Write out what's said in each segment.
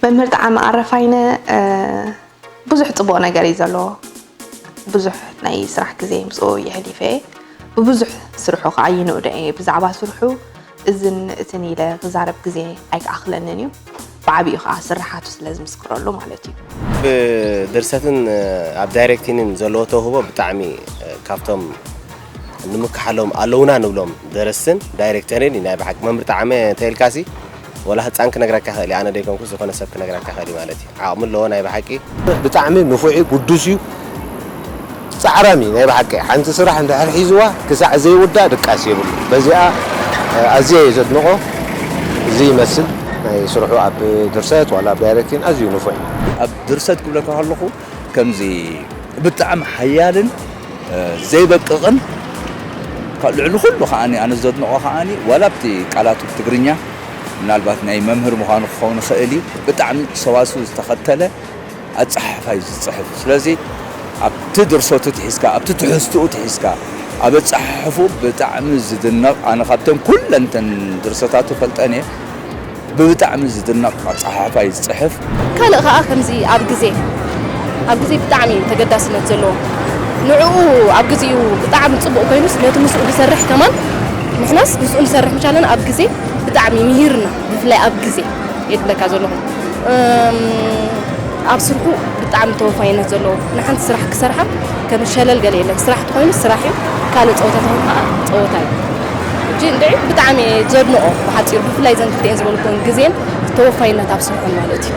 መምህር ጣዕሚ ኣረፋይነ ብዙሕ ፅቡቕ ነገር እዩ ዘለዎ። ብዙሕ ናይ ስራሕ ግዜ ምስኡ የሕሊፈ እየ። ብብዙሕ ስርሑ ከዓ ይንእዶ እየ። ብዛዕባ ስርሑ እዝን እትን ኢለ ክዛረብ ግዜ ኣይክኣኽለንን እዩ። ብዓብኡ ከዓ ስርሓቱ ስለ ዝምስክረሉ ማለት እዩ። ብድርሰትን ኣብ ዳይሬክቲንን ዘለዎ ተውህቦ ብጣዕሚ ካብቶም ንምክሓሎም ኣለውና ንብሎም ደረስትን ዳይሬክተርን እዩ። ናይ ብሓቂ መምህር ጣዕመ እንተኢልካሲ ወላ ህፃን ክነግረካ ይኽእል እዩ። ኣነ ደይኮንኩ ዝኾነ ሰብ ክነግረካ ይኽእል እዩ ማለት እዩ። ዓቕሚ ኣለዎ ናይ ብሓቂ። ብጣዕሚ ንፉዕ እዩ፣ ግዱስ እዩ፣ ፃዕራም እዩ ናይ ብሓቂ። ሓንቲ ስራሕ እንድሕር ሒዝዋ ክሳዕ ዘይውዳእ ድቃስ የብሉ። በዚኣ ኣዝየ እየ ዘድንቖ። እዚ ይመስል ናይ ስርሑ ኣብ ድርሰት ዋላ ኣብ ዳይሬክቲን ኣዝዩ ንፉዕ እዩ። ኣብ ድርሰት ክብለካ ከለኹ ከምዚ ብጣዕሚ ሓያልን ዘይበቅቕን ልዕሊ ኩሉ ከዓኒ ኣነ ዘድንቖ ከዓኒ ዋላ ኣብቲ ቃላቱ ትግርኛ ምናልባት ናይ መምህር ምዃኑ ክኸውን ይኽእል እዩ ብጣዕሚ ሰዋስው ዝተኸተለ ኣፀሓሕፋ እዩ ዝፅሕፍ ስለዚ ኣብቲ ድርሰቱ ትሒዝካ ኣብቲ ትሕዝትኡ ትሒዝካ ኣብ ኣፀሓሕፍኡ ብጣዕሚ ዝድነቕ ኣነ ካብተን ኩለን ተን ድርሰታቱ ፈልጠን እየ ብብጣዕሚ ዝድነቕ ኣፀሓሕፋ እዩ ዝፅሕፍ። ካልእ ከዓ ከምዚ ኣብ ግዜ ኣብ ግዜ ብጣዕሚ ተገዳስነት ዘለዎ ንዕኡ ኣብ ግዜኡ ብጣዕሚ ፅቡቕ ኮይኑስ ነቲ ምስኡ ዝሰርሕ ከማን ንሕናስ ምስኡ ንሰርሕ ምሻለና ኣብ ግዜ ብጣዕሚ ምሂርና ብፍላይ ኣብ ግዜ እየ ዝብለካ ዘለኹ ኣብ ስርሑ ብጣዕሚ ተወፋይነት ዘለዎ ንሓንቲ ስራሕ ክሰርሓ ከም ሸለል ገለ የለን ስራሕ ተኾይኑ ስራሕ እዩ ካልእ ፀወታ ተኾይኑ ከዓ ፀወታ እዩ ሕጂ እንድዒ ብጣዕሚ እየ ዘድንቖ ብሓፂሩ ብፍላይ ዘን ክልቲኤን ዝበልኩን ግዜን ተወፋይነት ኣብ ስርሑ ማለት እዩ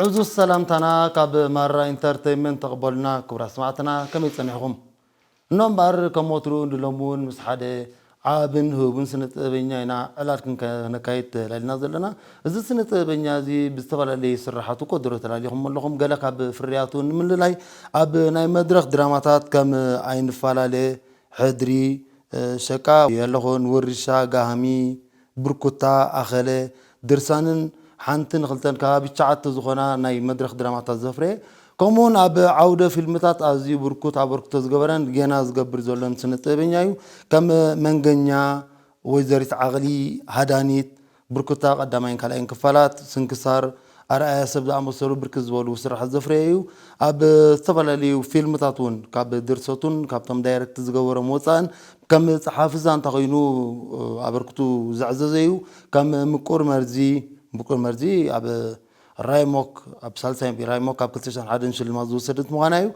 ዕዙዝ ሰላምታና ካብ ማራ ኢንተርተይንመንት ተቐበሉና። ክቡራት ሰማዕትና ከመይ ጸኒሕኹም? እኖ እምበኣር ከም ወትሩ ንሎሚ እውን ምስ ሓደ ዓብን ህቡብን ስነ ጥበበኛ ኢና ዕላል ክንከ- ከነካይድ ተላሊና ዘለና። እዚ ስነ ጥበበኛ እዚ ብዝተፈላለየ ስርሓቱ ከድሮ ተላሊኹም ኣለኹም። ገለ ካብ ፍርያቱ ንምልላይ ኣብ ናይ መድረኽ ድራማታት ከም ኣይንፈላለ፣ ሕድሪ፣ ሸቃ፣ የለኾን፣ ውርሻ፣ ጋህሚ፣ ብርኩታ፣ ኣኸለ፣ ድርሳንን ሓንትን ክልተን ከባቢ ትሽዓተ ዝኾና ናይ መድረኽ ድራማታት ዘፍረየ፣ ከምኡውን ኣብ ዓውደ ፊልምታት ኣዝዩ ብርኩት ኣበርክቶ ዝገበረን ጌና ዝገብር ዘሎን ስነ ጥበበኛ እዩ። ከም መንገኛ፣ ወይዘሪት ዓቕሊ፣ ሃዳኒት፣ ብርኩታ ቀዳማይን ካልኣይን ክፋላት፣ ስንክሳር፣ ኣርኣያ ሰብ ዝኣመሰሉ ብርክት ዝበሉ ስርሓት ዘፍረየ እዩ። ኣብ ዝተፈላለዩ ፊልምታት እውን ካብ ድርሰቱን ካብቶም ዳይረክት ዝገበሮም ወፃእን ከም ፀሓፊ ዛንታ ኮይኑ ኣበርክቱ ዘዕዘዘ እዩ። ከም ምቁር መርዚ፣ ምቁር መርዚ ኣብ ራይሞክ ኣብ ሳልሳይ ራይሞክ ኣብ ክልተ ሽሕን ሓደን ሽልማት ዝወሰደት ምዃና እዩ።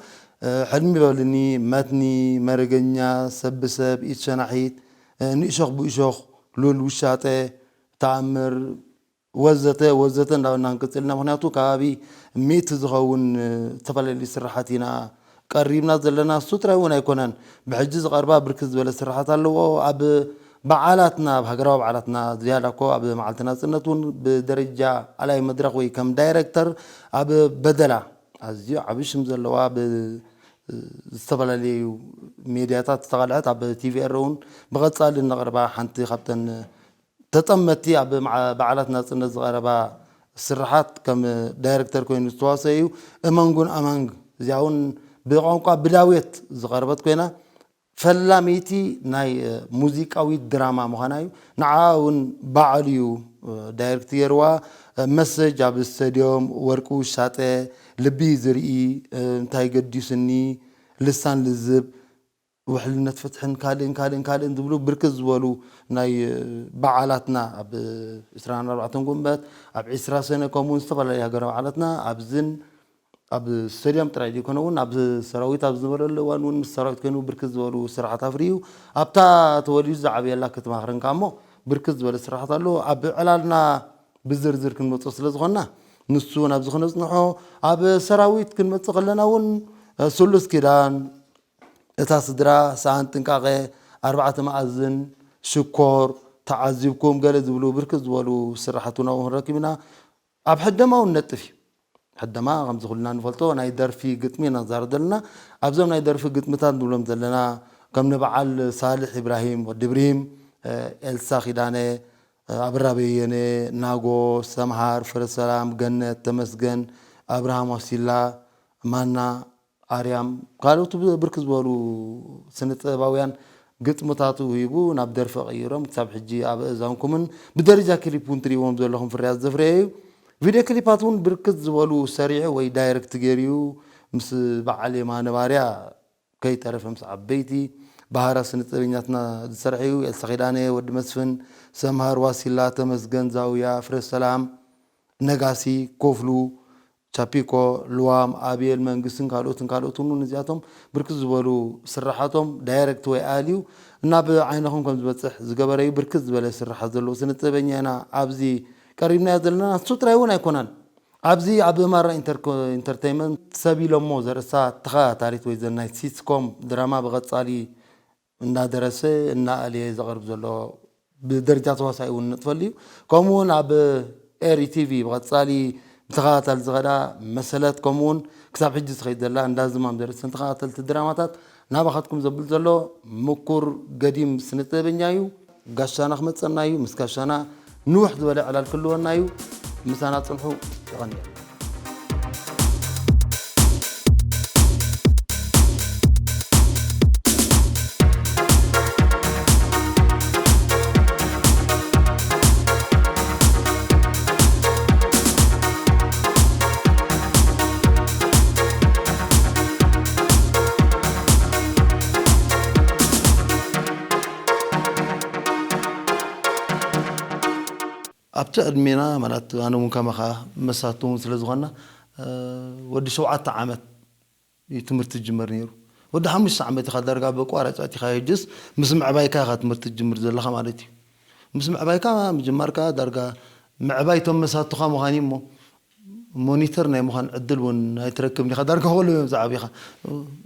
ሕልሚ በልኒ፣ መትኒ፣ መረገኛ፣ ሰብ ብሰብ፣ ኢድ ሸናሒት፣ ንእሾኽ ብእሾኽ፣ ሉል ውሻጠ፣ ተኣምር ወዘተ ወዘተ እንዳበልና ክንቅፅል ኢና። ምክንያቱ ከባቢ ሚእቲ ዝኸውን ዝተፈላለዩ ስራሓት ኢና ቀሪብና ዘለና። እሱ ጥራይ እውን ኣይኮነን፣ ብሕጂ ዝቐርባ ብርክት ዝበለ ስራሓት ኣለዎ። ኣብ በዓላትና፣ ኣብ ሃገራዊ በዓላትና ዝያዳ እኮ ኣብ መዓልቲ ናፅነት እውን ብደረጃ ኣላይ መድረኽ ወይ ከም ዳይረክተር ኣብ በደላ ኣዝዩ ዓብዪ ሽም ዘለዋ፣ ብዝተፈላለዩ ሜድያታት ዝተቓልዐት፣ ኣብ ቲቪ ኤረ እውን ብቐጻሊ እነቕርባ ሓንቲ ካብተን ተጠመቲ ኣብ በዓላት ናጽነት ዝቐረባ ስርሓት ከም ዳይረክተር ኮይኑ ዝተዋሰ እዩ። እመንጉን ኣማንግ እዚኣ እውን ብቋንቋ ብዳውየት ዝቐረበት ኮይና፣ ፈላሚቲ ናይ ሙዚቃዊት ድራማ ምዃና እዩ። ንዓ እውን ባዕሉ እዩ ዳይሬክት ገይርዋ። መሰጅ ኣብ ስቴድዮም፣ ወርቁ ሻጠ፣ ልቢ ዝርኢ፣ እንታይ ገዲሱኒ፣ ልሳን ልዝብ፣ ውሕልነት ፍትሕን ካልእን ካልእን ካልእን ዝብሉ ብርክት ዝበሉ ናይ በዓላትና ኣብ 24 ጉንበት፣ ኣብ 20 ሰነ፣ ከምኡውን ዝተፈላለዩ ሃገራዊ በዓላትና ኣብዝን ኣብ ስቴድዮም ጥራይ ዘይኮነ እውን ኣብ ሰራዊት ኣብ ዝነበረሉ እዋን እውን ምስ ሰራዊት ኮይኑ ብርክት ዝበሉ ስራሓት ኣፍርዩ ኣብታ ተወሊዱ ዝዓበየላ ከተማ ክረንካ እሞ ብርክት ዝበለ ስራሓት ኣሎ። ኣብ ዕላልና ብዝርዝር ክንመፅኦ ስለ ዝኾንና ንሱ ናብዚ ክነፅንሖ ኣብ ሰራዊት ክንመፅእ ከለና እውን ስሉስ ኪዳን እታ ስድራ ሰኣን ጥንቃቐ ኣርባዕተ መኣዝን ሽኮር ተዓዚብኩም ገለ ዝብሉ ብርክት ዝበሉ ስራሓት እውን ኣብኡ ክንረክብ ኢና። ኣብ ሕደማ እውን ነጥፍ እዩ። ሕደማ ከምዚ ኩልና ንፈልጦ ናይ ደርፊ ግጥሚ ኢና ንዛረብ ዘለና። ኣብዞም ናይ ደርፊ ግጥምታት ንብሎም ዘለና ከም ንበዓል ሳልሕ ኢብራሂም ወዲ ብርሂም፣ ኤልሳ ኪዳነ፣ ኣብራ በየነ፣ ናጎ፣ ሰምሃር፣ ፍረሰላም፣ ገነት፣ ተመስገን፣ ኣብርሃም ዋሲላ፣ ማና፣ ኣርያም ካልኦት ብርክት ዝበሉ ስነ ጥበባውያን ግጥምታቱ ሂቡ ናብ ደርፊ ቀይሮም ክሳብ ሕጂ ኣብ እዛንኩምን ብደረጃ ክሊፕ እውን ትሪእዎም ዘለኹም ፍርያት ዘፍረየ እዩ። ቪድዮ ክሊፓት እውን ብርክት ዝበሉ ሰሪዑ ወይ ዳይረክት ገይሩ ምስ በዓል የማነ ባርያ ከይተረፈ ምስ ዓበይቲ ባህራ ስነ ጥበበኛትና ዝሰርሐ እዩ። ኤልሳ ኪዳነ፣ ወዲ መስፍን፣ ሰምሃር ዋሲላ፣ ተመስገን ዛውያ፣ ፍረ ሰላም፣ ነጋሲ፣ ኮፍሉ፣ ቻፒኮ፣ ልዋም፣ ኣቤል መንግስትን ካልኦትን ካልኦትን እውን እዚኣቶም ብርክት ዝበሉ ስራሓቶም ዳይረክት ወይ ኣልዩ እናብ ዓይንኹም ከም ዝበፅሕ ዝገበረ እዩ። ብርክት ዝበለ ስራሓት ዘለዎ ስነ ጥበበኛ ኢና ኣብዚ ቀሪብናዮ ዘለና። ንሱ ጥራይ እውን ኣይኮነን። ኣብዚ ኣብ ማራ ኢንተርኮ-፣ ኢንተርቴይንመንት ሰብ ኢሎሞ ዘርእሳ ተኸታታሊት ወይ ዘናይ ሲትኮም ድራማ ብቐፃሊ እናደረሰ እናኣልየ ዘቕርብ ዘሎ ብደረጃ ተዋሳኢ እውን ንጥፈሉ እዩ። ከምኡ እውን ኣብ ኤሪ ቲቪ ብቐፃሊ ብተኸታታሊ ዝኸዳ መሰለት ከምኡ እውን ክሳብ ሕጂ ዝኸይድ ዘላ እንዳ ዝማም ዘርእሰን ተኸታተልቲ ድራማታት ናባኻትኩም ዘብል ዘሎ ምኩር ገዲም ስነ ጥበበኛ እዩ። ጋሻና ክመፀና እዩ። ምስ ጋሻና ንውሕ ዝበለ ዕላል ክህልወና እዩ። ምሳና ፅንሑ። የቐንየልና። ኣብቲ ዕድሜና ማለት ኣነ እውን ከማኻ መሳቱ እውን ስለ ዝኾንና፣ እ፣ ወዲ ሸውዓተ ዓመት እዩ ትምህርቲ ዝጅመር ነይሩ። ወዲ ሓሙሽተ ዓመት ኢኻ ዳርጋ በቋራጭ ኣቲኻ፣ ሕጅስ ምስ ምዕባይካ ኢኻ ትምህርቲ ትጅምር ዘለኻ ማለት እዩ። ምስ ምዕባይካ ምጅማርካ ዳርጋ ምዕባይ እቶም መሳቱኻ ምዃን እዩ እሞ፣ ሞኒተር ናይ ምዃን ዕድል እውን ኣይትረክብን ኢኻ። ዳርጋ ከሉ እዮም ዝዓብኻ።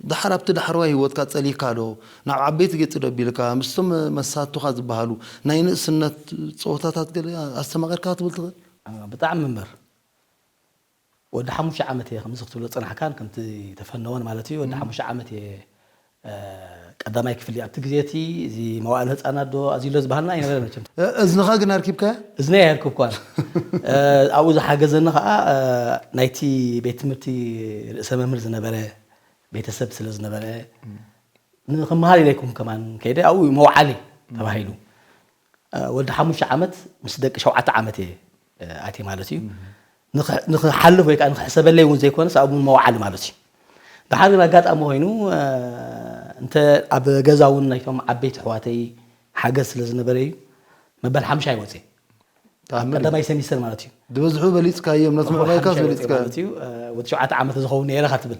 ድሓር ኣብቲ ዳሕረዋይ ህይወትካ ጸሊካ ዶ ናብ ዓበይቲ ገጽ ዶ ኣቢልካ ምስቶም መሳቱኻ ዝበሃሉ ናይ ንእስነት ጸወታታት ገለ ኣስተማቒርካ ክትብል ትኽእል? ብጣዕሚ መምህር፣ ወዲ ሓሙሽተ ዓመት እየ ከምዚ ክትብሎ ጸናሕካን ከምቲ ተፈነወን ማለት እዩ። ወዲ ሓሙሽተ ዓመት እየ፣ እ፣ ቀዳማይ ክፍሊ ኣብቲ ግዜ እቲ እዚ መዋእለ ህጻናት ዶ ኣዝዩ ኣሎ ዝበሃልና ኣይነበረ መቸም። እ-፣ እዝንኻ ግን ኣርኪብካያ? እዝነይ ኣየርክብኳን። እ፣ ኣብኡ ዝሓገዘኒ ኸኣ፣ እ፣ ናይቲ ቤት ትምህርቲ ርእሰ መምህር ዝነበረ ቤተሰብ ስለ ዝነበረ፣ ንኽመሃር ኢለይኩም ከማን ከይደ ኣብኡ መውዓሊ ተባሂሉ። እ፣ ወዲ ሓሙሽተ ዓመት ምስ ደቂ ሸውዓተ ዓመት እየ፣ እ፣ ኣትየ ማለት እዩ። ንኽ-፣ ንኽሓልፍ ወይ ከዓ ንኽሕሰበለይ እውን ዘይኮነስ ኣብኡ መውዓሊ ማለት እዩ። ደሓር ግን ኣጋጣሚ ኮይኑ፣ እ፣ እንተ ኣብ ገዛ እውን ናይቶም ዓበይቲ ኣሕዋተይ ሓገዝ ስለ ዝነበረ እዩ መበል ሓምሻይ ወፅየ። ኣብ ተኣምር እዩ። ቀዳማይ ሴሚስተር ማለት እዩ። ዝበዝሑ በሊፅካዮም፣ ነቲ መበል ምዕባይካ ሓምሻይ ወፅየ ዝበሊፅካ። ማለት እዩ። እ፣ ወዲ ሸውዓተ ዓመት ዝኸውን ነይረ ካ ትብል።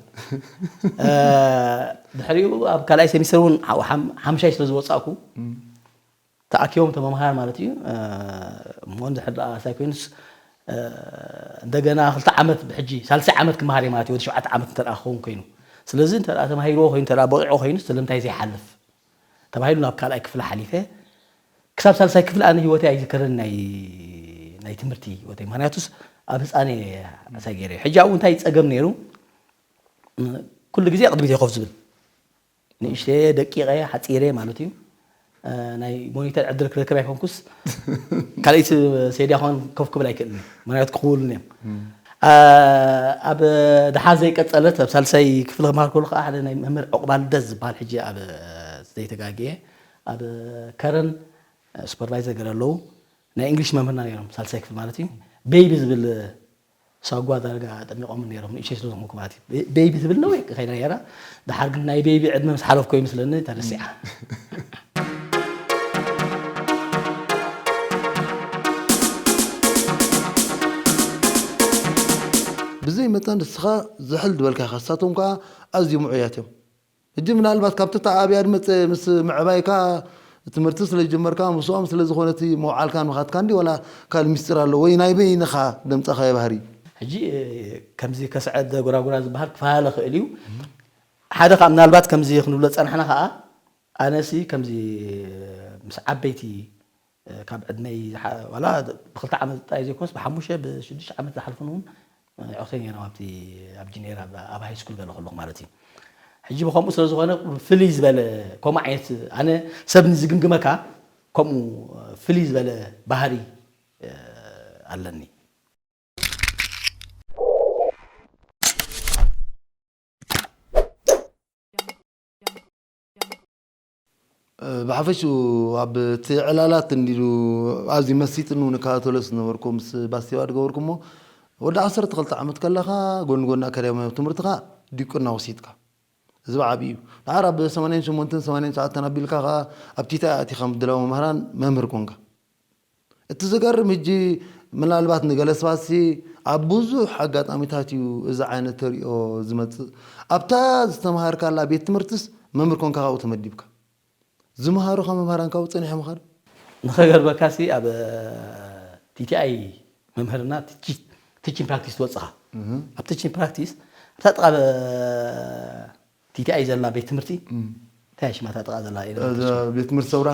እ፣ ድሕሪኡ ኣብ ካልኣይ ሴሚስተር እውን ሓ-፣ ሓም-፣ ሓምሻይ ስለ ዝወፃእኩ፣ እም። ተኣኪቦም ተመምሃር ማለት እዩ። እ፣ እሞ እንድሕር ደኣ ሳይ ኮይኑስ፣ እ፣ እንደገና ክልተ ዓመት ብሕጂ ሳልሳይ ዓመት ክመሃር እየ ማለት እዩ። ወዲ ሸውዓተ ዓመት እንተ ደኣ ክኸውን ኮይኑ። ስለዚ እንተ ደኣ ተማሂርዎ ኮይኑ፣ እንተ ደኣ በቒዕዎ ኮይኑ፣ ስለምንታይ ዘይሓልፍ? ተባሂሉ ናብ ካልኣይ ክፍሊ ሓሊፈ። ክሳብ ሳልሳይ ክፍሊ ኣነ ህይወተይ ኣይዝከረን ናይ፣ ናይ ትምህርቲ ህይወተይ። ምኽንያቱስ ኣብ ህፃን እየ ኣሳጊረ። ሕጂ ኣብኡ እንታይ ጸገም ነይሩ? ኩሉ ግዜ ቅድሚት እየ ኮፍ ዝብል። ንእሽተየ ደቂቐ ሓፂረ ማለት እዩ። ናይ ሞኒተር ዕድል ክረክብ ኣይኮንኩስ ካልኣይቲ ሴድያ ኾን ኮፍ ክብል ኣይክእልን፣ ምክንያቱ ክኽውሉን እዮም። ኣብ ደሓር ዘይቀፀለት ኣብ ሳልሳይ ክፍሊ ክመሃር ከሎ ከዓ ሓደ ናይ መምህር ዕቁባልደስ ዝበሃል ሕጂ ኣብ ዘይተጋግየ ኣብ ከረን ሱፐርቫይዘር ገለ ኣለዉ፣ ናይ እንግሊሽ መምህርና ነይሮም፣ ሳልሳይ ክፍሊ ማለት እዩ። ቤይቢ ዝብል ሳጓ ዳርጋ ጠሚቖም ነይሮም፣ ንእሽተይ ስለ ዝኾንኩ ማለት እዩ። ቤይቢ ትብል ነዊሕ ከይዳ ነይራ። ደሓር ግን ናይ ቤይቢ ዕድመ ምስ ሓለፍኮ ይመስለኒ ተረሲዓ። ብዘይ መጠን ንስኻ ዝሕል ዝበልካ ኢኻ፣ ንሳቶም ከዓ ኣዝዮም ምዑያት እዮም። ሕጂ ምናልባት ካብቲ ተዓብያ ዝመፀ ምስ ምዕባይካ ትምህርቲ ስለ ዝጀመርካ ምስኦም ስለ ዝኾነ እቲ ምውዓልካን ምኻድካን ድዩ ዋላ ካልእ ሚስጢር ኣሎ ወይ ናይ በይንኻ ደምፃኻዮ ባህሪ እዩ? ሕጂ ከምዚ ከስዐ ጎራጉራ ዝበሃል ክፈላለ ክእል እዩ። ሓደ ከዓ ምናልባት ከምዚ ክንብሎ ዝፀናሕና ከዓ ኣነሲ ከምዚ ምስ ዓበይቲ ካብ ዕድመይ ዋላ ብክልተ ዓመት ጥራይ ዘይኮነስ ብሓሙሽተ ብሽዱሽተ ዓመት ዝሓልፉን እውን ይዕቕተይ ነይሮም ኣብቲ ኣብ ጂኔር ኣብ ሃይ ስኩል ገለ ከለኹ ማለት እዩ። ሕጂ ብከምኡ ስለ ዝኾነ ፍልይ ዝበለ ከምኡ ዓይነት ኣነ ሰብ ንዝግምግመካ ከምኡ ፍልይ ዝበለ ባህሪ ኣለኒ። ብሓፈሽኡ ኣብ እቲ ዕላላት እንዲሉ ኣዝዩ መሲጥኒ እውን እከታተሎ ዝነበርኩ ምስ ባስቴዋ ዝገበርኩሞ ወዲ ዓሰርተ ክልተ ዓመት ከለኻ ጎኒ ጎኒ ኣካዳሚያዊ ትምህርትኻ ዲቁና ወሲድካ። እዚ ብዓብዩ እዩ። ደሓር ኣብ ሰማንያን ሸሞንተን ሰማንያን ትሽዓተን ኣቢልካ ከዓ ኣብ ቲታ ኣቲኻ ምድላው መምህራን መምህር ኮንካ። እቲ ዝገርም ሕጂ ምናልባት ንገለ ሰባትሲ ኣብ ብዙሕ ኣጋጣሚታት እዩ እዚ ዓይነት ተሪኦ ዝመፅእ። ኣብታ ዝተምሃርካላ ቤት ትምህርትስ መምህር ኮንካ ካብኡ ተመዲብካ ዝምሃሩኻ መምህራን ካብኡ ፀኒሖም ኻዶ? ንኸገርመካ ሲ ኣብ ቲቲኣይ መምህርና ቲቺን ፕራክቲስ ትወፅኻ ኣብ ቲቺን ፕራክቲስ ኣብታ ጥቓ ቲቲኣይ ዘላ ቤት ትምህርቲ እንታይ ሽማ እታ ጥቓ ዘላ ቤት ትምህርቲ ሰውራ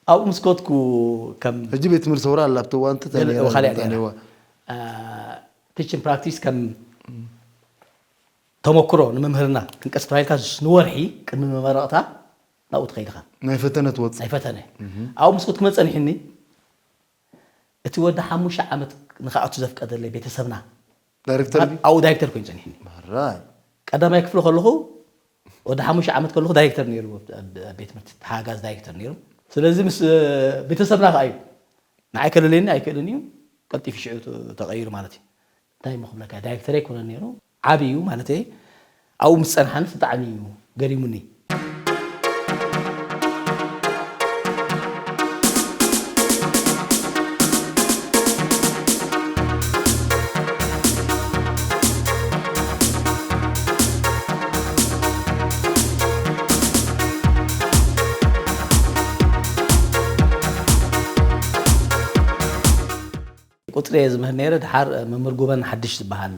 ኣብኡ ምስ ከድኩ ከም ሕጂ ቤት ትምህርቲ ሰውራ ኣላ ኣብቲ እዋን እቲ ተነይራ ካልእ ነይራ። ቲችን ፕራክቲስ ከም ተመክሮ ንመምህርና ክንቀስ ተባሂልካ ንወርሒ ቅድሚ መመረቕታ ናብኡ ትኸይድ ኢኻ። ናይ ፈተነ ትወጽእ። ናይ ፈተነ ኣብኡ ምስ ከድኩ መጸኒሕኒ እቲ ወዲ ሓሙሽተ ዓመት ንኽኣቱ ዘፍቀደለይ ቤተሰብና ዳይሬክተር ድዩ? ኣብኡ ዳይሬክተር ኮይኑ ጸኒሕኒ። ማራይ ቀዳማይ ክፍሊ ከለኹ ወዲ ሓሙሽተ ዓመት ከለኹ ዳይሬክተር ነይሩ ኣብ ቤት ትምህርቲ ሓጋዝ ዳይሬክተር ነይሩ። ስለዚ ምስ ቤተሰብና ከኣ እዩ ንዓይ ከለለየኒ ኣይክእልን እዩ። ቀልጢፉ ሽዑ ተቐይሩ ማለት እዩ። እንታይ እሞ ክብለካ ዳይሬክተር ኣይኮነን ነይሩ ዓቢ እዩ ማለት ኣብኡ ምስ ጸንሓንስ ብጣዕሚ እዩ ገሪሙኒ። ቁፅሪ እየ ዝምህር ነይረ። ድሓር መምህር ጉበን ሓድሽ ዝበሃል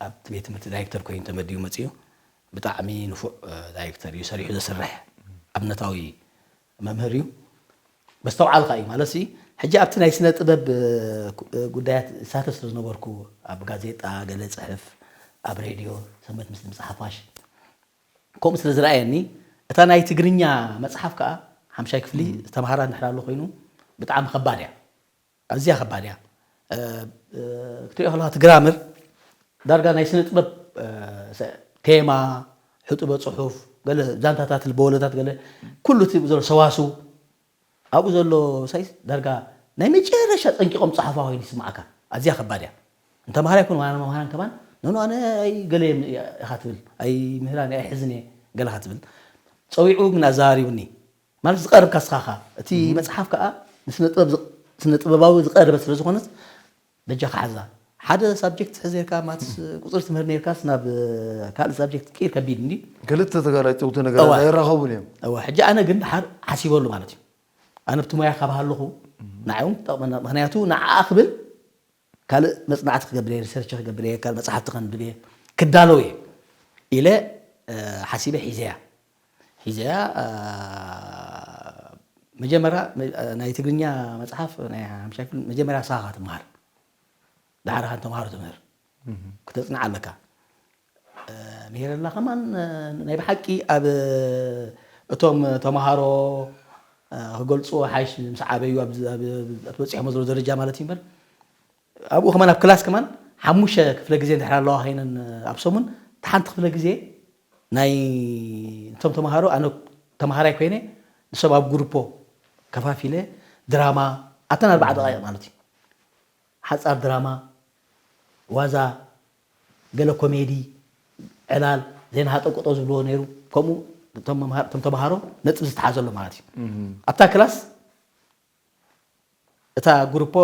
ኣብቲ ቤት ትምህርቲ ዳይሬክተር ኮይኑ ተመዲቡ መፅኡ። ብጣዕሚ ንፉዕ ዳይሬክተር እዩ፣ ሰሪሑ ዘስርሕ ኣብነታዊ መምህር እዩ። መስተውዓልካ እዩ ማለት ሕጂ ኣብቲ ናይ ስነ ጥበብ ጉዳያት እሳተፍ ስለ ዝነበርኩ ኣብ ጋዜጣ ገለ ፅሕፍ ኣብ ሬድዮ ሰንበት ምስ ድምፂ ሓፋሽ ከምኡ ስለ ዝረኣየኒ እታ ናይ ትግርኛ መፅሓፍ ከዓ ሓምሻይ ክፍሊ ዝተምሃራ እንድሕር ኣሎ ኮይኑ ብጣዕሚ ከባድ እያ። ኣዝያ ከባድ እያ ክትሪኦ ከለካ እቲ ግራምር ዳርጋ ናይ ስነ ጥበብ ቴማ ሕጡበ ፅሑፍ ገለ ዛንታታት ልበወለታት ገለ ኩሉ እቲ ዘሎ ሰዋስው ኣብኡ ዘሎ ሳይስ ዳርጋ ናይ መጨረሻ ፀንቂቆም ፀሓፋ ኮይኑ ይስማዓካ። ኣዝያ ከባድ እያ። ንተምሃራይ ኮን ዋና መምሃራን ከማን ኖኖ ኣነ ኣይ ገለ ኢኻ ትብል ኣይ ምህራን ኣይ ሕዝን እየ ገለኻ ትብል ፀዊዑ ግን ኣዘራሪቡኒ ማለት ዝቐርብ ካስኻኻ እቲ መፅሓፍ ከዓ ንስነ ጥበባዊ ዝቐረበት ስለ ዝኾነት በጃኻ ሓዛ ሓደ ሳብጀክት ሕዘ ርካ ማትስ ቁፅሪ ትምህር ነርካስ ናብ ካልእ ሳብጀክት ቅር ከቢድ እንዲ ክልተ ተጋላጭውቲ ነገራት ኣይራኸቡን እዮም። እዋ ሕጂ ኣነ ግን ድሓር ሓሲበሉ ማለት እዩ። ኣነ ብቲ ሞያ ካብ ሃለኹ ንዓይ እውን ክጠቕመና ምክንያቱ ንዓኣ ክብል ካልእ መፅናዕቲ ክገብር እየ ሪሰርች ክገብር እየ ካልእ መፅሓፍቲ ከንብብ እየ ክዳለው እየ ኢለ ሓሲበ ሒዘያ ሒዘያ መጀመርያ ናይ ትግርኛ መፅሓፍ ናይ ሓምሻይ ክፍሊ መጀመርያ ንስኻ ትምሃር ደሓር ኻን ተምሃሮ ትምህር ክተጽንዓ ኣለካ። ምሄረላ ከማን ናይ ብሓቂ ኣብ እቶም ተምሃሮ ክገልጽዎ ሓይሽ ምስ ዓበዩ ኣብ በጺሖሞ ዘሎ ደረጃ ማለት እዩ እምበር ኣብኡ ከማን ኣብ ክላስ ከማን ሓሙሽተ ክፍለ ግዜ እንድሕር ኣለዋ ኮይነን ኣብ ሰሙን ሓንቲ ክፍለ ግዜ ናይ እቶም ተምሃሮ ኣነ ተምሃራይ ኮይነ ንሶም ኣብ ግሩፖ ከፋፊለ ድራማ ኣተን ኣርባዓ ደቃይቕ ማለት እዩ ሓጻር ድራማ ዋዛ ገለ ኮሜዲ ዕላል ዜና ሃጠቆጦ ዝብልዎ ነይሩ ከምኡ እቶም ተምሃሮ ነጥብ ዝተሓዘሎ ማለት እዩ ኣብታ ክላስ እታ ግሩፖ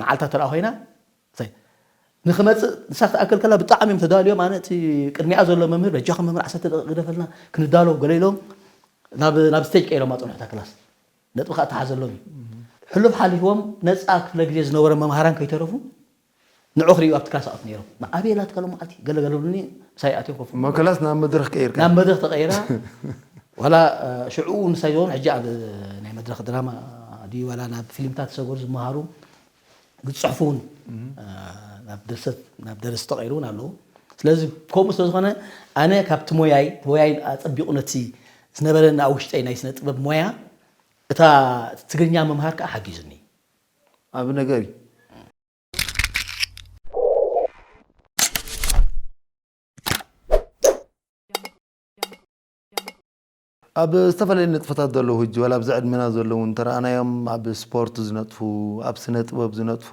መዓልታ ተረኣ ኮይና ንክመፅእ ንሳ ክትኣክል ከላ ብጣዕሚ እዮም ተዳልዮም ኣነ እቲ ቅድሚኣ ዘሎ መምህር በጃኹም መምህር ዓሰርተ ደቂቕ ግደፈልና ክንዳሎ ገለ ኢሎም ናብ ናብ ስቴጅ ቀይሮም ኣፅንሑ እታ ክላስ ነጥቢ ከዓ ተሓዘሎም እዩ ሕሉፍ ሓሊፍዎም ነፃ ክፍለ ግዜ ዝነበሮም መምሃራን ከይተረፉ ንዑ ክርእዩ ኣብቲ ክላስ ኣፍ ነይሮም ንዓበየ ላትካ ሎም መዓልቲ ገለገለብሉኒ ምሳይ ኣትዮም ኮፍ እሞ ክላስ ናብ መድረኽ ቀይርካ ናብ መድረኽ ተቐይራ ዋላ ሽዑ ንሳይ ዘውን ሕጂ ኣብ ናይ መድረኽ ድራማ ድዩ ዋላ ናብ ፊልምታት ዝሰገሩ ዝመሃሩ ዝፅሕፉ እውን ናብ ድርሰት ናብ ደረስቲ ተቐይሩ እውን ኣለዉ ስለዚ ከምኡ ስለ ዝኾነ ኣነ ካብቲ ሞያይ ሞያይ ኣፀቢቑ ነቲ ዝነበረኒ ኣብ ውሽጠይ ናይ ስነ ጥበብ ሞያ እታ ትግርኛ ምምሃር ከዓ ሓጊዙኒ ኣብ ነገር እዩ ኣብ ዝተፈላለዩ ንጥፈታት ዘለዉ ህጂ ዋላ ኣብዚ ዕድመና ዘለዉ እንተረኣናዮም ኣብ ስፖርት ዝነጥፉ ኣብ ስነ ጥበብ ዝነጥፉ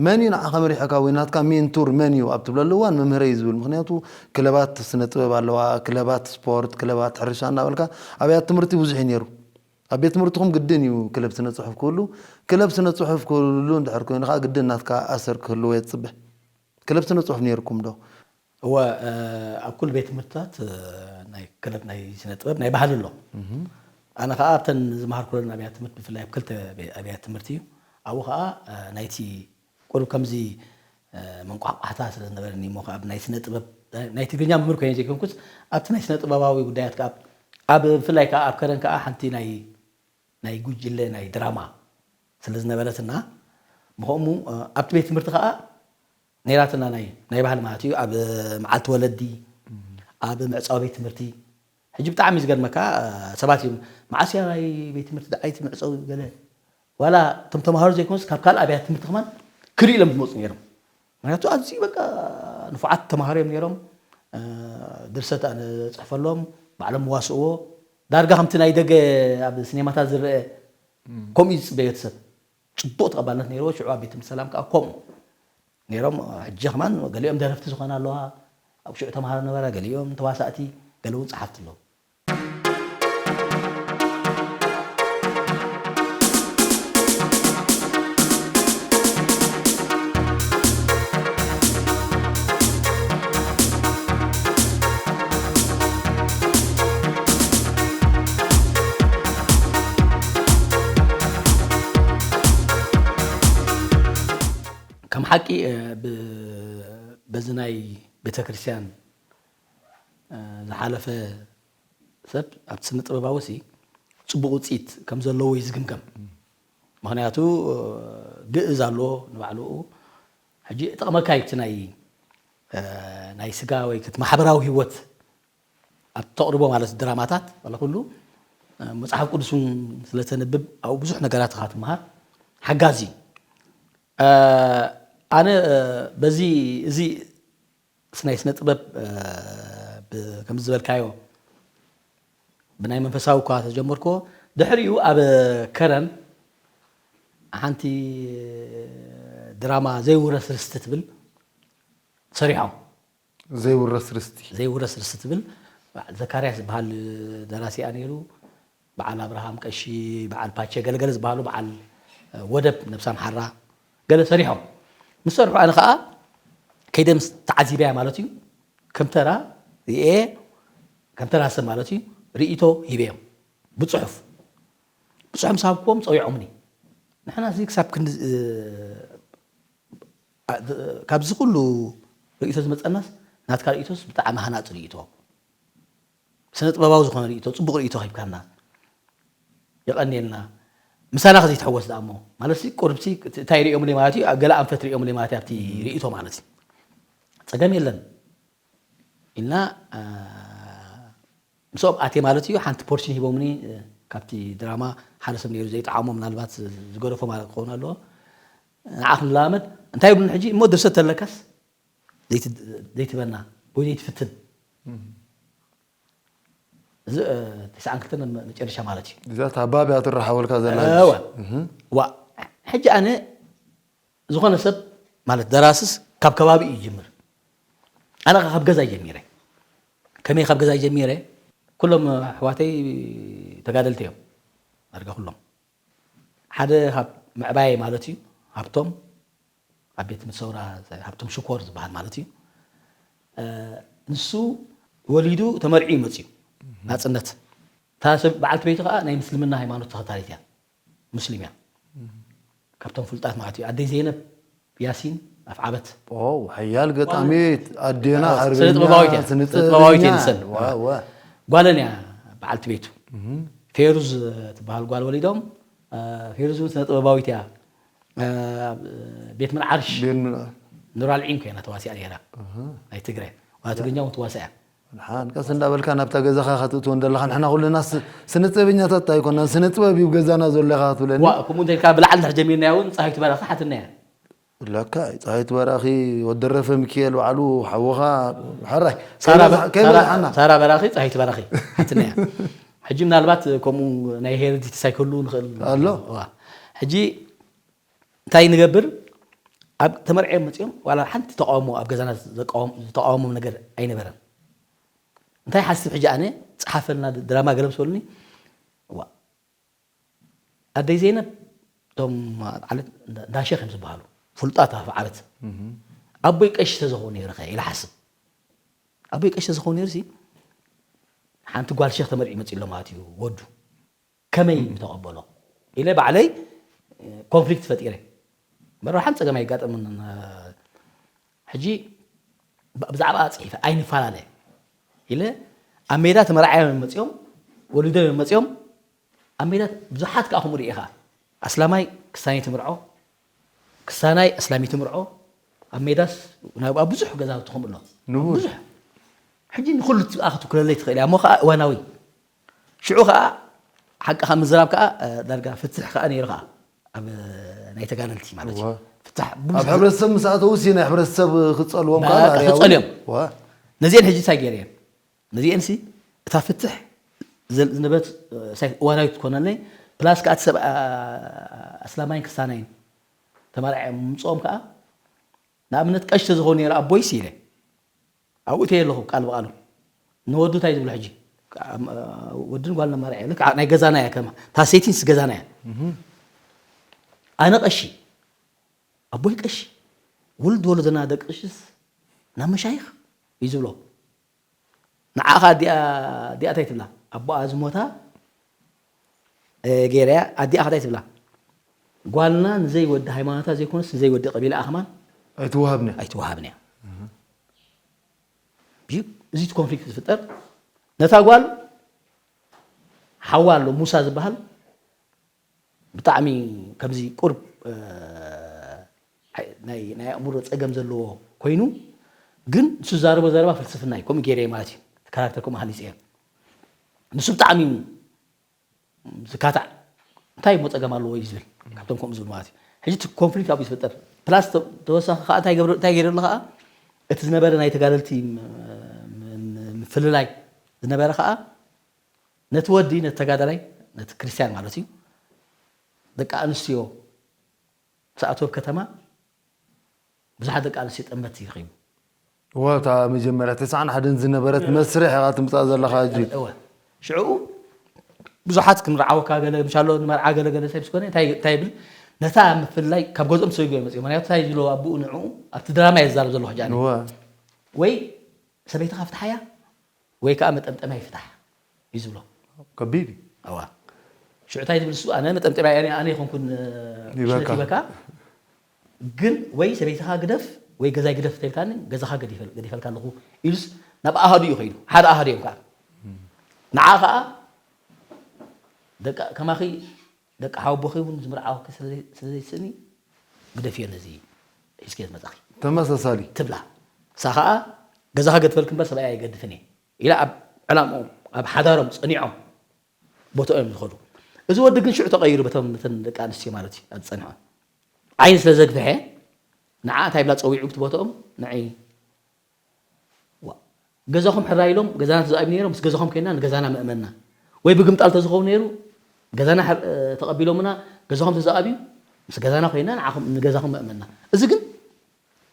መን እዩ ንዓኻ መሪሖካ ወይ ናትካ ሜንቱር መን እዩ ኣብ ትብለሉ እዋን መምህረይ እዩ ዝብል ምክንያቱ ክለባት ስነ ጥበብ ኣለዋ ክለባት ስፖርት ክለባት ሕርሻ እናበልካ ኣብያት ትምህርቲ ብዙሕ እዩ ነይሩ ኣብ ቤት ትምህርትኹም ግድን እዩ ክለብ ስነ ጽሑፍ ክህሉ ክለብ ስነ ጽሑፍ ክህሉ እንድሕር ኮይኑ ከዓ ግድን ናትካ ኣሰር ክህልዎ የትፅበ ክለብ ስነ ጽሑፍ ነይርኩም ዶ እወ ኣብ ኩሉ ቤት ትምህርትታት ናይ ክለብ ናይ ስነ ጥበብ ናይ ባህሊ ኣሎ ኣነ ከዓ ኣብተን ዝመሃርኩለን ኣብያ ትምህርት ብፍላይ ኣብ ክልተ ኣብያ ትምህርቲ እዩ ኣብኡ ከዓ ናይቲ ቁሩብ ከምዚ መንቋሕቋሕታ ስለ ዝነበረኒ እሞ ከዓ ናይ ስነ ጥበብ ናይ ትግርኛ መምህር ኮይነ ዘይኮንኩስ ኣብቲ ናይ ስነ ጥበባዊ ጉዳያት ከዓ ኣብ ብፍላይ ከዓ ኣብ ከረን ከዓ ሓንቲ ናይ ናይ ጉጅለ ናይ ድራማ ስለ ዝነበረትና ብኸምኡ ኣብቲ ቤት ትምህርቲ ከዓ ነይራትና ናይ ናይ ባህሊ ማለት እዩ ኣብ መዓልቲ ወለዲ ኣብ ምዕፃው ቤት ትምህርቲ ሕጂ ብጣዕሚ ዝገርመካ ሰባት እዮም መዓስያ ናይ ቤት ትምህርቲ ደዓይቲ ምዕፀው ገለ ዋላ እቶም ተምሃሮ ዘይኮኑስ ካብ ካልእ ኣብያት ትምህርቲ ከማን ክልኢሎም ዝመፁ ነይሮም ምክንያቱ ኣዝዩ በቃ ንፉዓት ተምሃሮ እዮም ነይሮም ድርሰት ኣነ ፅሕፈሎም ባዕሎም ዋስእዎ ዳርጋ ከምቲ ናይ ደገ ኣብ ሲኔማታት ዝረአ ከምኡ እዩ ዝፅበዮ እቲ ሰብ ፅቡቕ ተቐባልነት ነይርዎ ሽዑ ኣብ ቤት ትምህርቲ ሰላም ከዓ ከምኡ ነይሮም ሕጂ ከማን ገሊኦም ደረፍቲ ዝኾና ኣለዋ ኣብ ሽዑ ተምሃሮ ነበራ ገሊኦም ተዋሳእቲ ገለ እውን ፀሓፍቲ ኣለዉ ከም ሓቂ በዚ ናይ ቤተ ክርስቲያን ዝሓለፈ ሰብ ኣብቲ ስነ ጥበባዊ ሲ ፅቡቅ ውፅኢት ከም ዘለዎ እዩ ዝግምገም ምክንያቱ ግእዝ ኣሎ ንባዕልኡ ሕጂ ጠቕመካ እዩ ናይ ናይ ስጋ ወይ ማሕበራዊ ህይወት ኣብ ተቕርቦ ማለት ድራማታት ዋላ ኩሉ መፅሓፍ ቅዱስ እውን ስለተንብብ ኣብኡ ብዙሕ ነገራት ኢኻ ትምሃር ሓጋዚ እዩ ኣነ በዚ እዚ ናይ ስነ ጥበብ ከምዚ ዝበልካዮ ብናይ መንፈሳዊ እኳ ተጀመርኮ ድሕሪኡ ኣብ ከረን ሓንቲ ድራማ ዘይውረስ ርስቲ ትብል ሰሪሖም ዘይውረስ ርስቲ ዘይውረስ ርስቲ ትብል በዓል ዘካርያስ ዝበሃል ደራሲኣ ነይሩ በዓል ኣብርሃም ቀሺ በዓል ፓቸ ገለገለ ዝበሃሉ በዓል ወደብ ነብሳም ሓራ ገለ ሰሪሖም ምስ ሰርሑ ኣነ ከዓ ከይደ ምስ ተዓዚበያ ማለት እዩ ከም ተራ ሪኤ ከም ተራ ሰብ ማለት እዩ ርእይቶ ሂበዮም ብፅሑፍ ብፅሑፍ ምስ ሃብክዎም ፀዊዖምኒ ንሕና እዚ ክሳብ ክንዲ ካብዚ ኩሉ ርእይቶ ዝመፀናስ ናትካ ርእይቶስ ብጣዕሚ ሃናፂ ርእይቶ ስነ ጥበባዊ ዝኾነ ርእይቶ ፅቡቅ ርእይቶ ሂብካና የቐንየልና ምሳና ከዘይትሕወስ ደኣ እሞ ማለት ቁርብሲ እንታይ ርእዮምለይ ማለት እዩ ገለ ኣንፈት ርእዮምለይ ማለት ኣብቲ ርእይቶ ማለት እዩ ጸገም የለን ኢልና ምስኦም ኣትየ ማለት እዩ። ሓንቲ ፖርሽን ሂቦምኒ። ካብቲ ድራማ ሓደ ሰብ ነይሩ ዘይጠዓሞ፣ ምናልባት ዝገደፎ ማለት ክኸውን ኣለዎ። ንዓ ክንለማመድ እንታይ ይብሉን ሕጂ እሞ ድርሰት ተለካስ ዘይትበና ወይ ዘይትፍትን። እዚ ተስዓን ክልተን መጨረሻ ማለት እዩ። እዛ ታባብ እያ ትረሓወልካ ዘላ። እዋ። ዋ፣ ሕጂ ኣነ ዝኾነ ሰብ ማለት ደራስስ ካብ ከባቢ እዩ ይጅምር። ኣነ ካብ ገዛ ጀሚረ። ከመይ ካብ ገዛ ጀሚረ? ኩሎም ኣሕዋተይ ተጋደልቲ እዮም። ዳርጋ ኩሎም። ሓደ ካብ ምዕባየ ማለት እዩ። ሃብቶም ኣብ ቤት ትምህርቲ ሰውራ ሃብቶም ሽኮር ዝበሃል ማለት እዩ። ንሱ ወሊዱ ተመርዒ እዩ መፅዩ ናፅነት። እታ ሰብ በዓልቲ ቤቱ ከዓ ናይ ምስልምና ሃይማኖት ተኸታሊት እያ። ሙስሊም እያ። ካብቶም ፍሉጣት ማለት እዩ። ኣደይ ዘይነብ ያሲን ኣፍዓበት። ኦ፣ ሓያል ገጣሚት ኣዴና፣ ስነ ጥበባዊት እያ። ስነ ጥበባዊት እያ ንሰን። ጓለን እያ በዓልቲ ቤቱ። ፌሩዝ ትበሃል ጓል ወሊዶም። ፌሩዝ እውን ስነ ጥበባዊት እያ። ቤት ምን ዓርሽ ኑራልዒን ኮይና ተዋሲኣ ነራ። ናይ ትግረ ዋ ትግርኛ እውን ትዋሳ እያ። ሓንቀስ እንዳበልካ ናብታ ገዛኻ ክትእትዎ እንደለኻ ንሕና ኩልና ስነ ጥበበኛታት ኣይኮናን፣ ስነ ጥበብ እዩ ገዛና ዘሎ ኢኻ ክትብለኒ። ዋ፣ ከምኡ እንተ ኢልካ ብላዕሊ እንድሕር ጀሚርናዮ እውን ጸሃይቱ በራኺ ሓትና እያ። ለካ ጸሃይቱ በራኺ፣ ወዲ ደረፈ ሚኪኤል ባዕሉ ሓውኻ፣ ሕራይ ሳራ በ- ከይበዝሓና። ሳራ ሳራ በራኺ ጸሃይቱ በራኺ ሓትና እያ። ሕጂ ምናልባት ከምኡ ናይ ሄሪዲቲ ሳይክሉ ንኽእል ኣሎ። ዋ። ሕጂ እንታይ ንገብር? ኣብ ተመርዕዮም መፅኦም ዋላ ሓንቲ ተቃውሞ ኣብ ገዛና ዝተቃወሞም ነገር ኣይነበረን። እንታይ ሓስብ ሕጂ ኣነ ፀሓፈልና ድራማ ገለ ምስ በሉኒ፣ ዋ፣ ኣደይ ዘይነብ እቶም ዓለት እንዳሸክ እዮም ዝበሃሉ ፍሉጣት ኣፍ ዓለት ኣቦይ ቀሺ ተዝኸውን ነይሩ ኢለ ሓስብ። ኣቦይ ቀሺ ተዝኸውን ነይሩ ሲ ሓንቲ ጓል ሸክ ተመርዒ መፂ ኣሎ ማለት እዩ ወዱ ከመይ ምተቐበሎ ኢለ ባዕለይ ኮንፍሊክት ፈጢረ። መራብሓን ፀገም ኣይጋጠምን። ሕጂ ብዛዕባ ፅሒፈ ኣይንፈላለ ኢለ ኣብ ሜዳ ተመርዓዮም መፅኦም ወሊዶም መፅኦም ኣብ ሜዳ ብዙሓት ከዓ ከምኡ ርኢኻ ኣስላማይ ክስታን ትምርዖ ክስታናይ ኣስላም ትምርዖ ኣብ ሜዳስ ናብ ኣብ ብዙሕ ገዛውቲ ከምኡ ኣሎ ብዙሕ ሕጂ ንኩሉ ክትውክለለይ ትኽእል እያ እሞ ከዓ እዋናዊ ሽዑ ከዓ ሓቂ ካብ ምዝራብ ከዓ ዳርጋ ፍትሕ ከዓ ነይሩ ከዓ ኣብ ናይ ተጋደልቲ ማለት እዩ ፍትሕ ኣብ ሕብረተሰብ ምስ ኣተው ሲ ናይ ሕብረተሰብ ክፀልዎም ከዓ ክፀልዮም ነዚአን ሕጂ እንታይ ገይረ እየን ነዚአን ሲ እታ ፍትሕ ዝነበረት እዋናዊት ትኮነለይ ፕላስ ከዓ ሰብ ኣስላማይን ክስታናይን ተመራዒ ምምፅኦም ከዓ ንኣብነት ቀሺ ተዝኾኑ ነይሩ ኣቦይስ ኢለ ኣብኡ እተየ ኣለኹ ቃል ብቃሉ ንወዱ እንታይ ዝብሎ ሕጂ ወድን ጓል ነማርዐ ልክ ናይ ገዛና እያ ከማ እታ ሴቲንስ ገዛና እያ ኣነ ቀሺ ኣቦይ ቀሺ ውልድ ወለደና ደቂ ቀሽስ ናብ መሻይኽ እዩ ዝብሎ ንዓኻ ኣዲኣ ኣዲኣ እንታይ ትብላ ኣቦኣ ዝሞታ ገይረያ ኣዲኣ ከታይ ትብላ ጓልና ንዘይ ወዲ ሃይማኖታ ዘይኮነስ ንዘይ ወዲ ቀቢላ ኣኽማን ኣይትወሃብን እያ ኣይትወሃብን እያ እዩ እዚ እቲ ኮንፍሊክት ዝፍጠር ነታ ጓል ሓዋ ኣሎ ሙሳ ዝበሃል ብጣዕሚ ከምዚ ቁርብ ናይ ኣእምሮ ፀገም ዘለዎ ኮይኑ ግን ንሱ ዝዛረቦ ዘረባ ፍልስፍና እዩ ከምኡ ገይረ ማለት እዩ ካራክተር ከምኡ ሃኒፀ ንሱ ብጣዕሚ ዝካታዕ እንታይ እሞ ፀገም ኣለዎ እዩ ዝብል ካብቶም ከምኡ ዝብል ማለት እዩ ሕጂ እቲ ኮንፍሊክት ኣብኡ ዝፍጠር ፕላስ ተወሳኺ ከዓ እንታይ ገብረ እንታይ ገይረ ኣሎ ከዓ እቲ ዝነበረ ናይ ተጋደልቲ ምፍልላይ ዝነበረ ከዓ ነቲ ወዲ ነቲ ተጋዳላይ ነቲ ክርስቲያን ማለት እዩ ደቂ ኣንስትዮ ምስ ኣተወ ኣብ ከተማ ብዙሓት ደቂ ኣንስትዮ ጠመትቲ ይረኺቡ እዋ እታ መጀመርያ ተስዓን ሓደን ዝነበረት መስርሕ ኢኻ ትምፃእ ዘለኻ ሕጂ እወ ሽዕኡ ብዙሓት ክንርዓወካ ገለ ምሻሎ ንመርዓ ገለ ገለ ሰብ ዝኾነ እንታይ እንታይ ይብል ነታ ምፍልላይ ካብ ገዝኦም ሰጉ እዮም መፅኦም ምክንያቱ እንታይ ዝሎ ኣቡኡ ንዕኡ ኣብቲ ድራማ እየ ዝዛረብ ዘለኹ ሕጂ ኣነ እዋ ወይ ሰበይትኻ ፍትሓያ ወይ ከዓ መጠምጠምያ ይፍታሕ እዩ ዝብሎ ከቢድ እዩ እዋ ሽዑ እንታይ ዝብል እሱ ኣነ መጠምጠምያ ኣነ ኣነ ይኾንኩን ሽለት ይበካ ግን ወይ ሰበይትኻ ግደፍ ወይ ገዛይ ግደፍ ተልካኒ ገዛኻ ገዲፈልካ ኣለኹ ኢሉስ ናብ ኣሃዱ እዩ ከይዱ ሓደ ኣሃዱ እዮም ከዓ ንዓ ከዓ ደቂ ከማኺ ደቂ ሓወቦኺ እውን ዝምርዓወኪ ስለዘይስእኒ ግደፍዮ ነዚ ሒዝክዮ ዝመፃኺ ተመሳሳሊ ትብላ ንሳ ኸዓ ገዛኻ ገድፈልኪ እምበር ሰብኣይ ኣይገድፍን እየ ኢላ ኣብ ዕላምኦም ኣብ ሓዳሮም ጸኒዖም ቦታኦም እዮም ዝኸዱ። እዚ ወዲ ግን ሽዑ ተቐይሩ በቶም በተን ደቂ ኣንስትዮ ማለት እዩ ኣብ ዝጸንሐ ዓይኒ ስለ ዘግፍሐ ንዓ እንታይ ብላ ጸዊዑ ብቲ ቦታኦም ንዒ ዋ፣ ገዛኹም ሕራይ ኢሎም ገዛና ተዛኣቢ ነይሮም ምስ ገዛኹም ኮይና ንገዛና መእመና ወይ ብግምጣል ተዝኸውን ነይሩ ገዛና ተቐቢሎምና ገዛኹም ተዛኣቢ ምስ ገዛና ኮይና ንዓኹም ንገዛኹም መእመና። እዚ ግን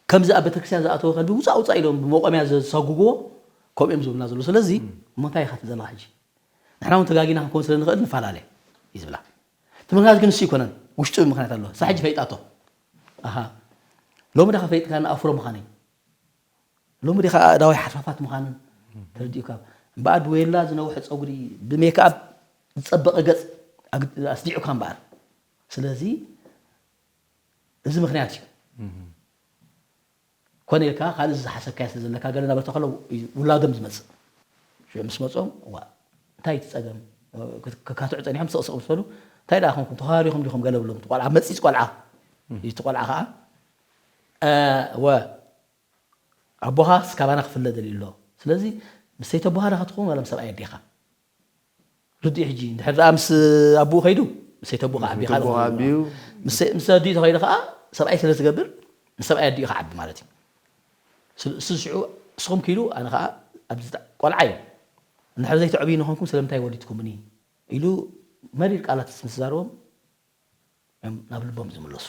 ከምዚ ኣብ ቤተክርስትያን ዝኣተወ ከልቢ ውፃእ ውፃእ ኢሎም ብመቆምያ ዘሳጉግዎ ከምኡ እዮም ዝብሉና ዘለዉ። ስለዚ እሞ እንታይ ኢኻ ትዘላ ሕጂ? ንሕና እውን ተጋጊና ክንከውን ስለ ንኽእል ንፈላለ እዩ ዝብላ። እቲ ምኽንያት ግን እሱ ይኮነን፣ ውሽጡ ምኽንያት ኣለዎ። እሳ ሕጂ ፈይጣቶ። ኣሃ ሎሚ ዳኻ ፈይጥካ ንኣፍሮ ምዃነይ ሎሚ ዲኻ ኣእዳወይ ሓርፋፋት ምዃነን ተረዲኡካ። እምበኣር ብዌላ ዝነውሐ ፀጉሪ ብሜክኣፕ ዝፀበቐ ገፅ ኣስዲዑካ እምበኣር። ስለዚ እዚ ምኽንያት እዩ። ኮነ ኢልካ ካልእ ዝሓሰብካዮ ስለ ዘለካ ገለ እናበልካ ከሎ እዩ ውላዶም ዝመፅእ። ሽዑ ምስ መፅኦም እዋ እንታይ እቲ ፀገም? ከካትዑ ፀኒሖም ስቕስቕ ምስ በሉ እንታይ ደኣ ኮንኩም ተኸባቢርኩም ዲኹም ገለ ብሎም። እቲ ቆልዓ መፂፅ ቆልዓ እዩ። እቲ ቆልዓ ከዓ ወ ኣቦኻስ ካባና ክፍለ ደልዩ ኣሎ። ስለዚ ምስ ሰይቲ ኣቦኻ ዳኻ ትኸውን ዋላ ምስ ሰብኣይ ኣዴኻ? ርድእ ሕጂ እንድሕር ደኣ ምስ ኣቦኡ ከይዱ ምስ ሰይቲ ኣቦኡ ከዓቢ ካልእ ኣቦኻ ክኸውን። ኣቢዩ። ምስ ኣዲኡ ተኸይዱ ከዓ ሰብኣይ ስለ ዝገብር ምስ ሰብኣይ ኣዲኡ ከዓቢ ማለት እዩ። ስል- እሱ ሽዑ እስኹም ኪዱ ኣነ ከዓ ኣብዚ ጣ- ቆልዓ እዩ። እንድሕር ዘይተዕብዩ ንኾንኩም ስለምንታይ ወሊድኩምኒ ኢሉ መሪር ቃላት ምስ ዛረቦም እዮም ናብ ልቦም ዝምለሱ።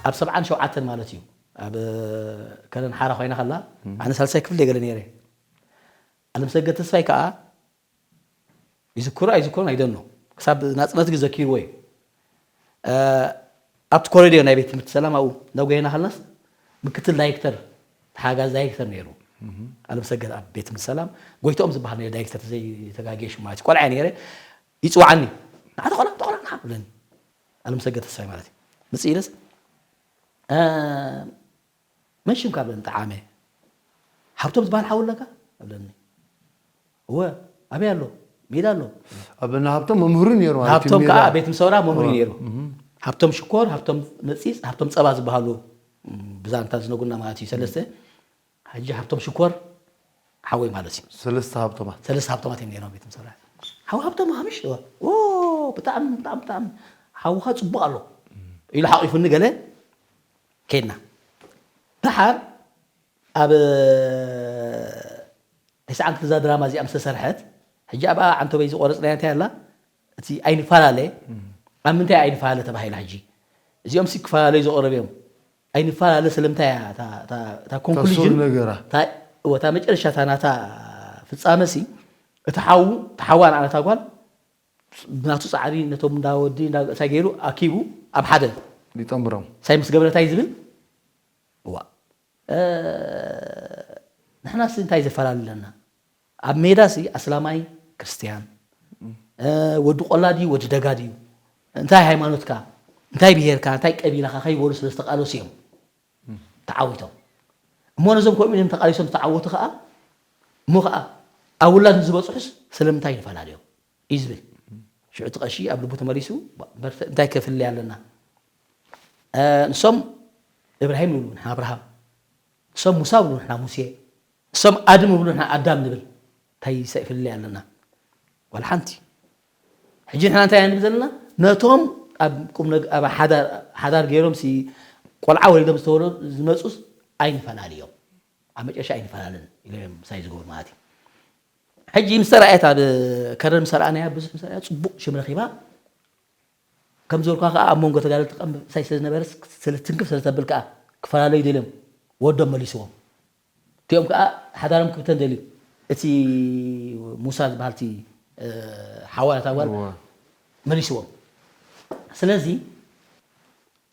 ኣብ ሰብዓን ሸውዓተን ማለት እዩ ኣብ ከረን ሓራ ኮይና ከላ ኣነ ሳልሳይ ክፍሊ ገለ ነይረ። ኣለምሰገድ ተስፋይ ከዓ ይዝክሮ ኣይዝክሮን ኣይደኖ ክሳብ ናፅነት ግን ዘኪርዎ እዩ። ኣብቲ ኮረድዮ ናይ ቤት ትምህርቲ ሰላም ኣብኡ እንዳጎየና ከለናስ ምክትል ዳይሬክተር ተሓጋዝ ዳይሬክተር ነይሩ። ኣለምሰገድ ኣብ ቤት ትምህርቲ ሰላም ጎይትኦም ዝበሃል ነይሩ ዳይሬክተር ዘይተጋግየ ሽሙ ማለት እዩ። ቆልዓ እየ ነይረ። ይፅዋዓኒ ንዓ ተቆላ ተቆላ ንዓ ብለኒ። ኣለምሰገድ ተስፋይ ማለት እዩ። ምፅእ ኢለስ መን ሽምካ ብለኒ ጠዓመ። ሃብቶም ዝበሃል ሓው ኣለካ እብለኒ። እወ ኣበይ ኣሎ? ሜዳ ኣሎ። ኣበና ሃብቶም መምህሩ ነይሩ ማለት እዩ። ሃብቶም ከዓ ሜዳ። ቤት ምሰውራ መምህሩ እወ። ነይሩ። እም። ሃብቶም ሽኮር፣ ሃብቶም መፂፅ፣ ሃብቶም ፀባ ዝበሃሉ እም፣ ብዛንታ ዝነጉና ማለት እዩ። ሰለስተ ሕጂ ሃብቶም ሽኮር ሓወይ ማለት እዩ። ሰለስተ ሃብቶማት። ሰለስተ ሃብቶማት እዮም ነይሮም ቤት ምሰውራ። ሓው ሃብቶም ሃምሽ እወ። ኦ ብጣዕሚ ብጣዕሚ ብጣዕሚ ሓውኻ ፅቡቕ ኣሎ ኢሉ ሓቂፉኒ ገለ ከይድና። ደሓር ኣብ ተስዓን ክልተ እዛ ድራማ እዚኣ ምስ ተሰርሐት ሕጂ ኣብኣ ዓንተበይ ዝቆረፅናያ እንታይ ኣላ እቲ ኣይንፈላለ ኣብ ምንታይ ኣይንፈላለ ተባሂላ ሕጂ እዚኦም ሲ ክፈላለዩ ዝቆረብ እዮም ኣይንፈላለ ስለምንታይ እያ እታ- እታ እታ ተሱር ኮንክሉዥን ነገራ። እታ እወ፣ እታ መጨረሻ እታ ናታ ፍፃመ ሲ እቲ ሓዉ እቲ ሓዋ ንዓነታ ጓል ብናቱ ፃዕሪ ነቶም እንዳወዲ እንዳእሳ ገይሩ ኣኪቡ ኣብ ሓደ ይጠምሮም። ሳይ ምስ ገብረ እንታይ ዝብል እዋ ንሕናስ እንታይ ዘፈላለና ኣብ ሜዳ ሲ ኣስላማይ ክርስትያን ወዲ ቆላ ድዩ ወዲ ደጋ ድዩ እንታይ ሃይማኖትካ እንታይ ብሄርካ እንታይ ቀቢላኻ ከይበሉ ስለ ዝተቃለሱ እዮም ተዓዊቶም እሞ ነዞም ከምኡ ኢሎም ተቃሊሶም ዝተዓወቱ ከዓ እሞ ከዓ ኣብ ውላድ ንዝበፅሑስ ስለምንታይ ይፈላለዮም እዩ ዝብል ሽዑ እቲ ቀሺ ኣብ ልቡ ተመሊሱ እንታይ ከፍልይ ኣለና ንሶም እብራሂም ይብሉ ንሕና ኣብርሃም ንሶም ሙሳ ይብሉ ንሕና ሙሴ ንሶም ኣድም ይብሉ ንሕና ኣዳም ንብል እንታይ ይፍልይ ኣለና ዋላ ሓንቲ ሕጂ ንሕና እንታይ ንብል ዘለና ነቶም ኣብ ቁም ኣብ ሓዳር ገይሮም ሲ ቆልዓ ወሊዶም ዝተወለዱ ዝመፁስ ኣይንፈላልዮም ኣብ መጨረሻ ኣይንፈላለን ኢሎም እዮም ምሳይ ዝገብሩ ማለት እዩ ሕጂ ምስ ተረኣየት ኣብ ከረን ምስ ረኣናያ ብዙሕ ምስ ረኣያ ፅቡቕ ሽም ረኺባ ከም ዝበልኳ ከዓ ኣብ መንጎ ተጋደልቲ ቀም ምሳይ ስለ ዝነበረ ስለ ትንክፍ ስለ ተብል ከዓ ክፈላለዩ ደልዮም ወዶም መሊስዎም እቲኦም ከዓ ሓዳሮም ክብተን ደልዩ እቲ ሙሳ ዝበሃልቲ ሓዋላት ኣዋል መሊስዎም ስለዚ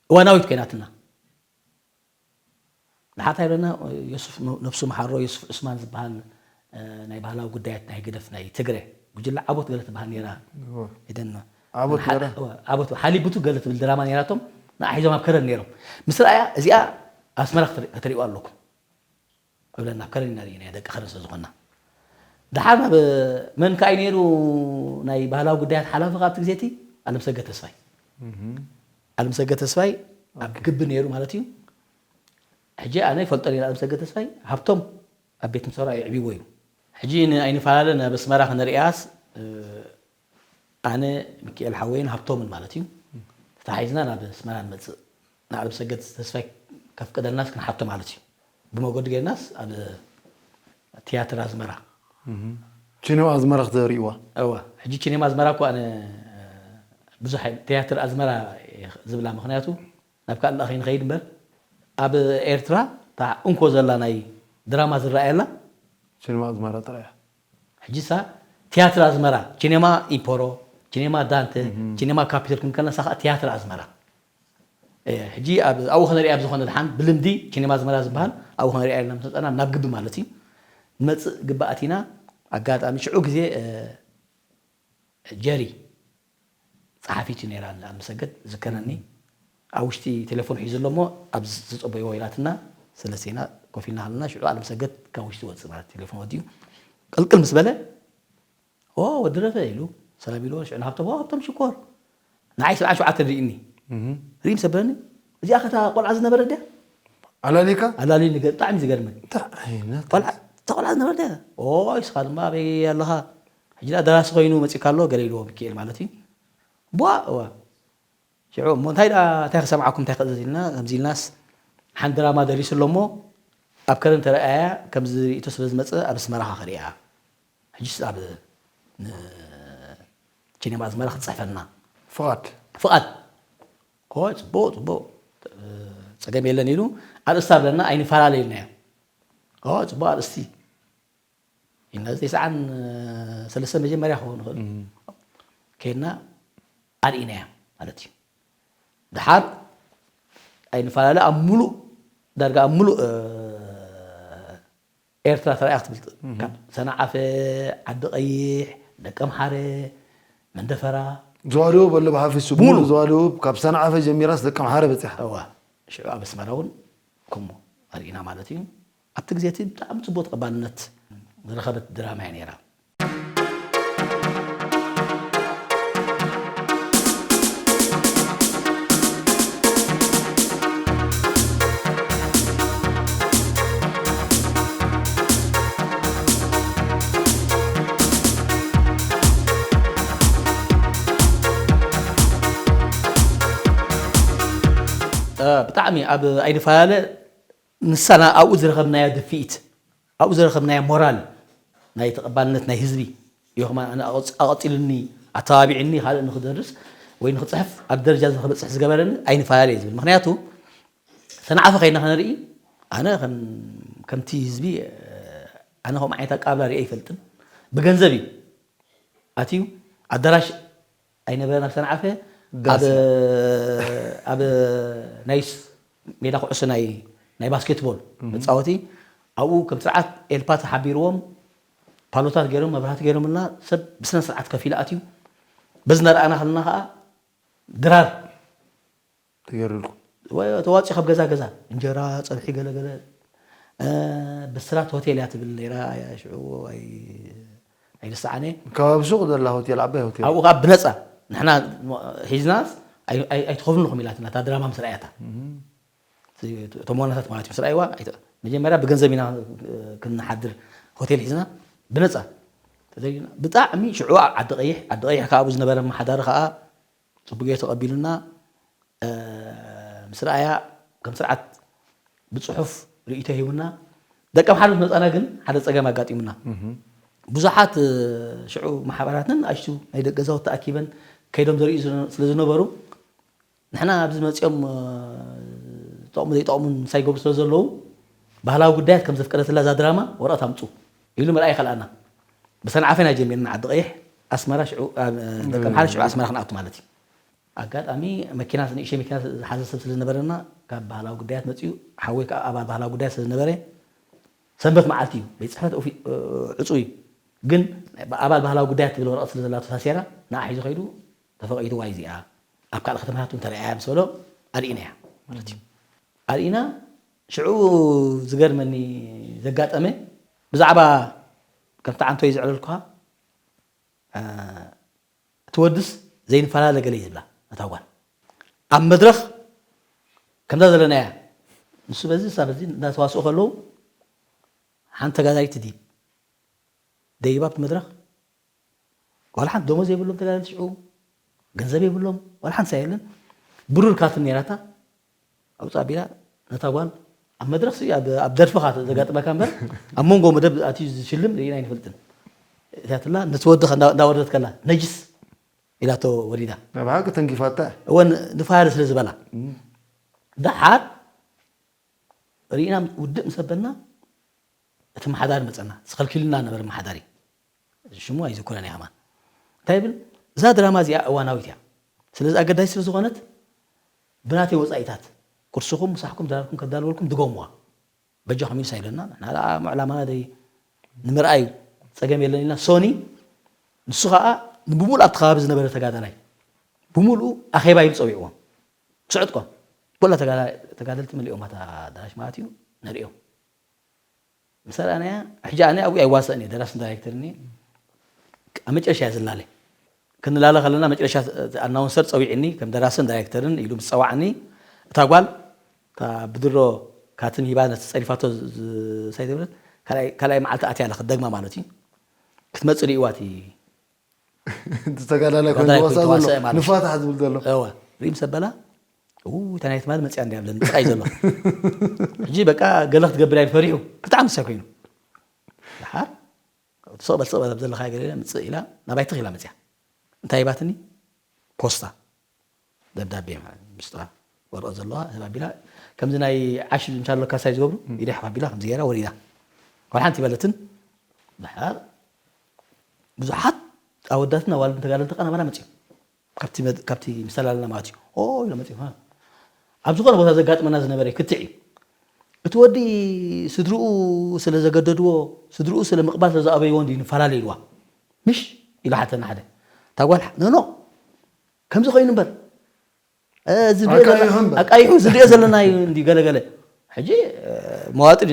እዋናዊት ኮይናትና ንሓታ ይብለና ዮሱፍ ነብሱ መሓሮ ዮሱፍ ዑስማን ዝበሃል ናይ ባህላዊ ጉዳያት ናይ ህግደፍ ናይ ትግረ ጉጅለ ዓቦት ገለ ትበሃል ነራ ሄደና ዓቦት ነይራ። ዓቦት ሓሊቡቱ ገለ ትብል ድራማ ነይራቶም። ንዓ ሒዞም ኣብ ከረን ነይሮም። ምስ ረኣያ እዚኣ ኣስመራ ከተሪእዋ ኣለኩም። እብለና ኣብ ከረን ኢና ርኢናያ ደቂ ከረን ስለ ዝኾንና። ደሓር ናብ መን ከኣ ነይሩ ናይ ባህላዊ ጉዳያት ሓላፊ ካብቲ ግዜ እቲ ኣለምሰገድ ተስፋይ። ኣለምሰገድ ተስፋይ ኣብ ግቢ ነይሩ ማለት እዩ። ሕጂ ኣነ ይፈልጦ ነይረ ኣለምሰገድ ተስፋይ ሃብቶም ኣብ ቤት ምሰራ የዕብይዎ እዩ። ሕጂ ንኣይንፈላለ ናብ ኣስመራ ክነርእያስ ኣነ ሚካኤል ሓወይን ሃብቶምን ማለት እዩ ተታሒዝና ናብ ኣስመራ ንመፅእ። ንኣለምሰገድ ተስፋይ ከፍቅደልናስ ክንሓቶ ማለት እዩ። ብመገዱ ጌርናስ ኣብ ትያትር ኣዝመራ ቺኖ ኣዝመራ ክተርእይዋ እዋ ሕጂ ቺኔማ ኣዝመራ እኮ ኣነ ብዙሕ ትያትር ኣዝመራ ዝብላ ምክንያቱ ናብ ካልእ ከይንኸይድ እምበር ኣብ ኤርትራ እታ እንኮ ዘላ ናይ ድራማ ዝረኣየላ ቺኖ ኣዝመራ ጥራያ ሕጂ ሳ ትያትር ኣዝመራ ቺኔማ ኢምፖሮ ቺኔማ ዳንተ ቺኔማ ካፒቶል ክንከና ሳ ትያትር ኣዝመራ ሕጂ ኣብኡ ከነሪኣ ብዝኾነ ድሓን ብልምዲ ቺኔማ ኣዝመራ ዝበሃል ኣብኡ ከነሪኣ ኢልና ምስ መፀና ናብ ግቢ ማለት እዩ ንመፅእ ግቢ ኣቲና ኣጋጣሚ ሽዑ ግዜ ጀሪ ጸሓፊት እዩ ነይራ ንኣምሰገድ ዝከነኒ ኣብ ውሽጢ ቴሌፎን ሒዙ ኣሎ እሞ ኣብ ዝጸበይዎ ኢላትና ሰለስቴና ኮፍ ኢልና ኣለና ሽዑ ኣለምሰገድ ካብ ውሽጢ ወጽእ ማለት ቴሌፎን ወዲኡ ቅልቅል ምስ በለ ኦ ወዲ ረፈ ኢሉ ሰላም ኢልዎ ሽዑ ንሃብቶም ኦ ሃብቶም ሽኮር ንዓይ ሰብዓ ሸውዓተ ርኢኒ ርኢ ምስ በለኒ እዚኣ ከታ ቆልዓ ዝነበረ ድያ ኣላሊካ ኣላሊ ብጣዕሚ ዝገርመኒ እንታይ ዓይነት ቆልዓ ተቆልዓ ዝነበረ ድያ ኦ ይስኻ ድማ ኣበይ ኣለኻ ሕጂ ደኣ ደራሲ ኮይኑ መፂእካ ኣሎ ገለ ኢልዎ ሚካኤል ማለት እዩ ቧ እዋ ሽዑ እሞ እንታይ ደኣ እንታይ ክሰምዓኩም እንታይ ክእዘዝ ኢልና ከምዚ ኢልናስ ሓንቲ ድራማ ደሪሱ ኣሎ እሞ ኣብ ከረን ተረኣያ ከምዚ ርእቶ ስለ ዝመፀ ኣብ ኣስመራኻ ክሪኣ ሕጂስ ኣብ ን- ቺኔማ ኣዝመራ ክትፅሕፈልና ፍቓድ ፍቓድ ኦ ፅቡቅ ፅቡቅ ፀገም የለን ኢሉ ኣርእስታ ብለና ኣይንፈላለ ኢልናዮ ኦ ፅቡቅ ኣርእስቲ ኢልና ዘተይ ሰዓን ሰለስተ መጀመርያ ክኸውን ይኽእል ከድና ኣርኢናያ ማለት እዩ ድሓር ኣይንፈላለ ኣብ ሙሉእ ዳርጋ ኣብ ሙሉእ ኤርትራ ተራእያ ክትብል ካብ ሰናዓፈ ዓዲ ቀይሕ ደቀምሓረ መንደፈራ ዘዋደቡ በሎ ብሓፊሱ ሙሉ ዘዋደቡ ካብ ሰናዓፈ ጀሚራስ ደቀምሓረ በፂሓ እዋ ሽዑ ኣብ ኣስመራ እውን ከምኡ ኣርኢና ማለት እዩ ኣብቲ ግዜ እቲ ብጣዕሚ ፅቡቅ ተቐባልነት ዝረኸበት ድራማ እያ ነይራ ብጣዕሚ ኣብ ኣይንፈላለ ንሳ ኣብኡ ዝረኸብናያ ድፍኢት ኣብኡ ዝረኸብናያ ሞራል ናይ ተቐባልነት ናይ ህዝቢ እዩ ከማን ኣነ ኣቐፅ- ኣቐፂሉኒ ኣተባቢዕኒ ካልእ ንክደርስ ወይ ንክፅሕፍ ኣብ ደረጃ እዚ ክበፅሕ ዝገበረኒ ኣይንፈላለ እዩ ዝብል ምክንያቱ ሰንዓፈ ከይና ከነርኢ ኣነ ከም- ከምቲ ህዝቢ ኣነ ከምኡ ዓይነት ኣቀባብላ ሪአ ይፈልጥን ብገንዘብ እዩ ኣትዩ ኣዳራሽ ኣይነበረን ኣብ ሰንዓፈ ኣብ ኣብ ናይ ሜዳ ኩዕሶ ናይ ናይ ባስኬትቦል መፃወቲ ኣብኡ ከም ስርዓት ኤልፓ ተሓቢርዎም ፓሎታት ገይሮም መብራህቲ ገይሮምልና ሰብ ብስነ ስርዓት ከፊሉ ኣትዩ በዚ እናረኣና ከለና ከዓ ድራር ተገይሩልኩም ተዋፂኦ ካብ ገዛ ገዛ እንጀራ ፀብሒ ገለገለ ብስራት ሆቴል እያ ትብል ነይራ ሽዑ ኣይርስዓነ ከባቢ ሱቅ ዘላ ሆቴል ዓባይ ሆቴል ኣብኡ ከዓ ብነፃ ንሕና ሒዝናስ ኣይትኸፍሉን ኢኹም ኢላትና እታ ድራማ ምስ ረኣያታ እቶም ዋናታት ማለት እዩ ምስ ረኣይዋ መጀመርያ ብገንዘብ ኢና ክንሓድር ሆቴል ሒዝና ብነፃ ብጣዕሚ ሽዑ ኣብ ዓዲ ቀይሕ ዓዲ ቀይሕ ከዓ ኣብኡ ዝነበረ ኣመሓዳሪ ከዓ ፅቡቅ ገይሩ ተቐቢሉና ምስ ረኣያ ከም ስርዓት ብፅሑፍ ርእይቶ ሂቡና ደቂ ኣምሓሩ ምስ መፃና ግን ሓደ ፀገም ኣጋጢሙና ብዙሓት ሽዑ ማሕበራትን ኣሽቱ ናይ ደቂ ገዛውት ተኣኪበን ከይዶም ዘርእዩ ስለ ዝነበሩ ንሕና ኣብዚ መፂኦም ዝጠቕሙ ዘይጠቕሙን ምሳይ ይገብሩ ስለ ዘለዉ ባህላዊ ጉዳያት ከም ዘፍቀደትላ እዛ ድራማ ወረቐት ኣምፁ ኢሉ ምርኣይ ከልኣና ብሰንዓፈ ኢና ጀሚርና ዓዲ ቀይሕ ኣስመራ ሽዑ ደቂ ኣምሓሩ ሽዑ ኣስመራ ክንኣቱ ማለት እዩ ኣጋጣሚ መኪና ንእሽተይ መኪና ዝሓዘ ሰብ ስለ ዝነበረና ካብ ባህላዊ ጉዳያት መፅኡ ሓወይ ከዓ ኣባል ባህላዊ ጉዳያት ስለ ዝነበረ ሰንበት መዓልቲ እዩ ቤት ፅሕፈት ዕፁ እዩ ግን ኣባል ባህላዊ ጉዳያት ትብል ወረቐት ስለ ዘላቶ ታሴራ ንዓ ሒዙ ከይዱ ተፈቒድዋ እዚኣ ኣብ ካልእ ከተማታት እውን ተረኣያ ምስ በሎ ኣርእናያ ማለት እዩ። ኣርእና ሽዑ ዝገርመኒ ዘጋጠመ ብዛዕባ ከምቲ ዓንቶይ ዘዕለልኩኻ እቲ ወድስ ዘይንፈላለ ገለ እዩ ዝብላ ነታ ጓል ኣብ መድረኽ ከምዛ ዘለናያ ንሱ በዚ እሳ በዚ እንዳተዋስኡ ከለዉ ሓንቲ ተጋዳሊት ትድይብ ደይባ ኣብቲ መድረኽ ዋላ ሓንቲ ደሞዝ የብሎም ተጋደልቲ ሽዑ ገንዘብ የብሎም ዋላ ሓንቲ የለን ብሩር ካርትን ነራታ ኣብፃ ቢላ ነታ ጓል ኣብ መድረኽ ኣብ ደርፍኻ ዘጋጥመካ እምበር ኣብ መንጎ መደብ ኣትዩ ዝሽልም ርኢና ኣይንፈልጥን እቲያትላ ነቲ ወዲ እንዳወረደት ከላ ነጅስ ኢላቶ ወሪዳ ብሓቂ ተንኪፋታ እወን ንፋያለ ስለ ዝበላ ደሓር ርኢና ውድእ ምስ ኣበልና እቲ መሓዳሪ መፀና ዝኸልኪሉና ነበረ መሓዳሪ ሽሙ ኣይዝኩረን እየ ከማን እንታይ ይብል እዛ ድራማ እዚኣ እዋናዊት እያ ስለዚ ኣገዳሲ ስለ ዝኾነት ብናተይ ወፃኢታት ኩርስኹም ምሳሕኩም ድራርኩም ከዳልወልኩም ድገሙዋ በጃኹም ኢልሳ ኢለና ንሕና ደኣ ዕላማና ደይ ንምርኣይ ፀገም የለን ኢልና ሶኒ ንሱ ከዓ ንብሙሉ ኣብቲ ከባቢ ዝነበረ ተጋዳላይ ብሙሉ ኣኼባ ኢሉ ፀዊዕዎም ስዕጥቆም ኩላ ተጋደልቲ መሊኦም ኣታ ኣዳራሽ ማለት እዩ ንሪኦም ምስ ረኣናያ ሕጂ ኣነ ኣብኡ ኣይዋሰእን እየ ደራስን ዳይሬክተርን እየ ኣብ መጨረሻ እያ ዝላለ ክንላለ ከለና መጨረሻ ኣናውንሰር ፀዊዕኒ ከም ደራስን ዳይሬክተርን ኢሉ ምስ ፀዋዕኒ እታ ጓል እታ ብድሮ ካትን ሂባ ነቲ ፀሪፋቶ ሳይተብለት ካልኣይ መዓልቲ ኣትያ ኣላ ክትደግማ ማለት እዩ ክትመፅእ ርእዋ እቲ ተጋዳላይ ኮይኑ ተዋሳእ ዘሎ ንፋታሕ ዝብል ዘሎ እወ ሪም ሰበላ እታ ናይ ትማል መፅያ እንዲያ ብለን ጥራይ ዘሎ ሕጂ በቃ ገለ ክትገብር ኣይፈሪሑ ክልተ ዓመት ሳይ ኮይኑ ድሓር ስቕ በል ስቕ በል ኣብ ዘለካ ገለ ምፅእ ኢላ ናባይ ትኽ ኢላ መፅያ እንታይ ይባትኒ ፖስታ ደብዳቤ ምስጣ ወረቐት ዘለዋ ህብ ኣቢላ ከምዚ ናይ ዓሽ ዝምሻለካ ሳይ ዝገብሩ ኢዳ ሓፍ ኣቢላ ከምዚ ገይራ ወሪዳ ዋላ ሓንቲ ይበለትን ድሓር ብዙሓት ኣወዳትና ዋልድን ተጋደልቲ ቃ ናባና መፅዮም ካብቲ ምስተላለና ማለት እዩ ኦ ኢሎ መፅዮም ኣብ ዝኾነ ቦታ ዘጋጥመና ዝነበረ ክትዕ እዩ እቲ ወዲ ስድርኡ ስለ ዘገደድዎ ስድርኡ ስለ ምቕባል ስለ ዝኣበይዎ እንዲ ንፈላለ ኢልዋ ምሽ ኢሉ ሓተና ሓደ እታ ጓል ነኖ ከምዚ ኮይኑ እምበር ኣቃይሑ ዝሪኦ ዘለና እዩ እንዲ ገለገለ ሕጂ መዋጥር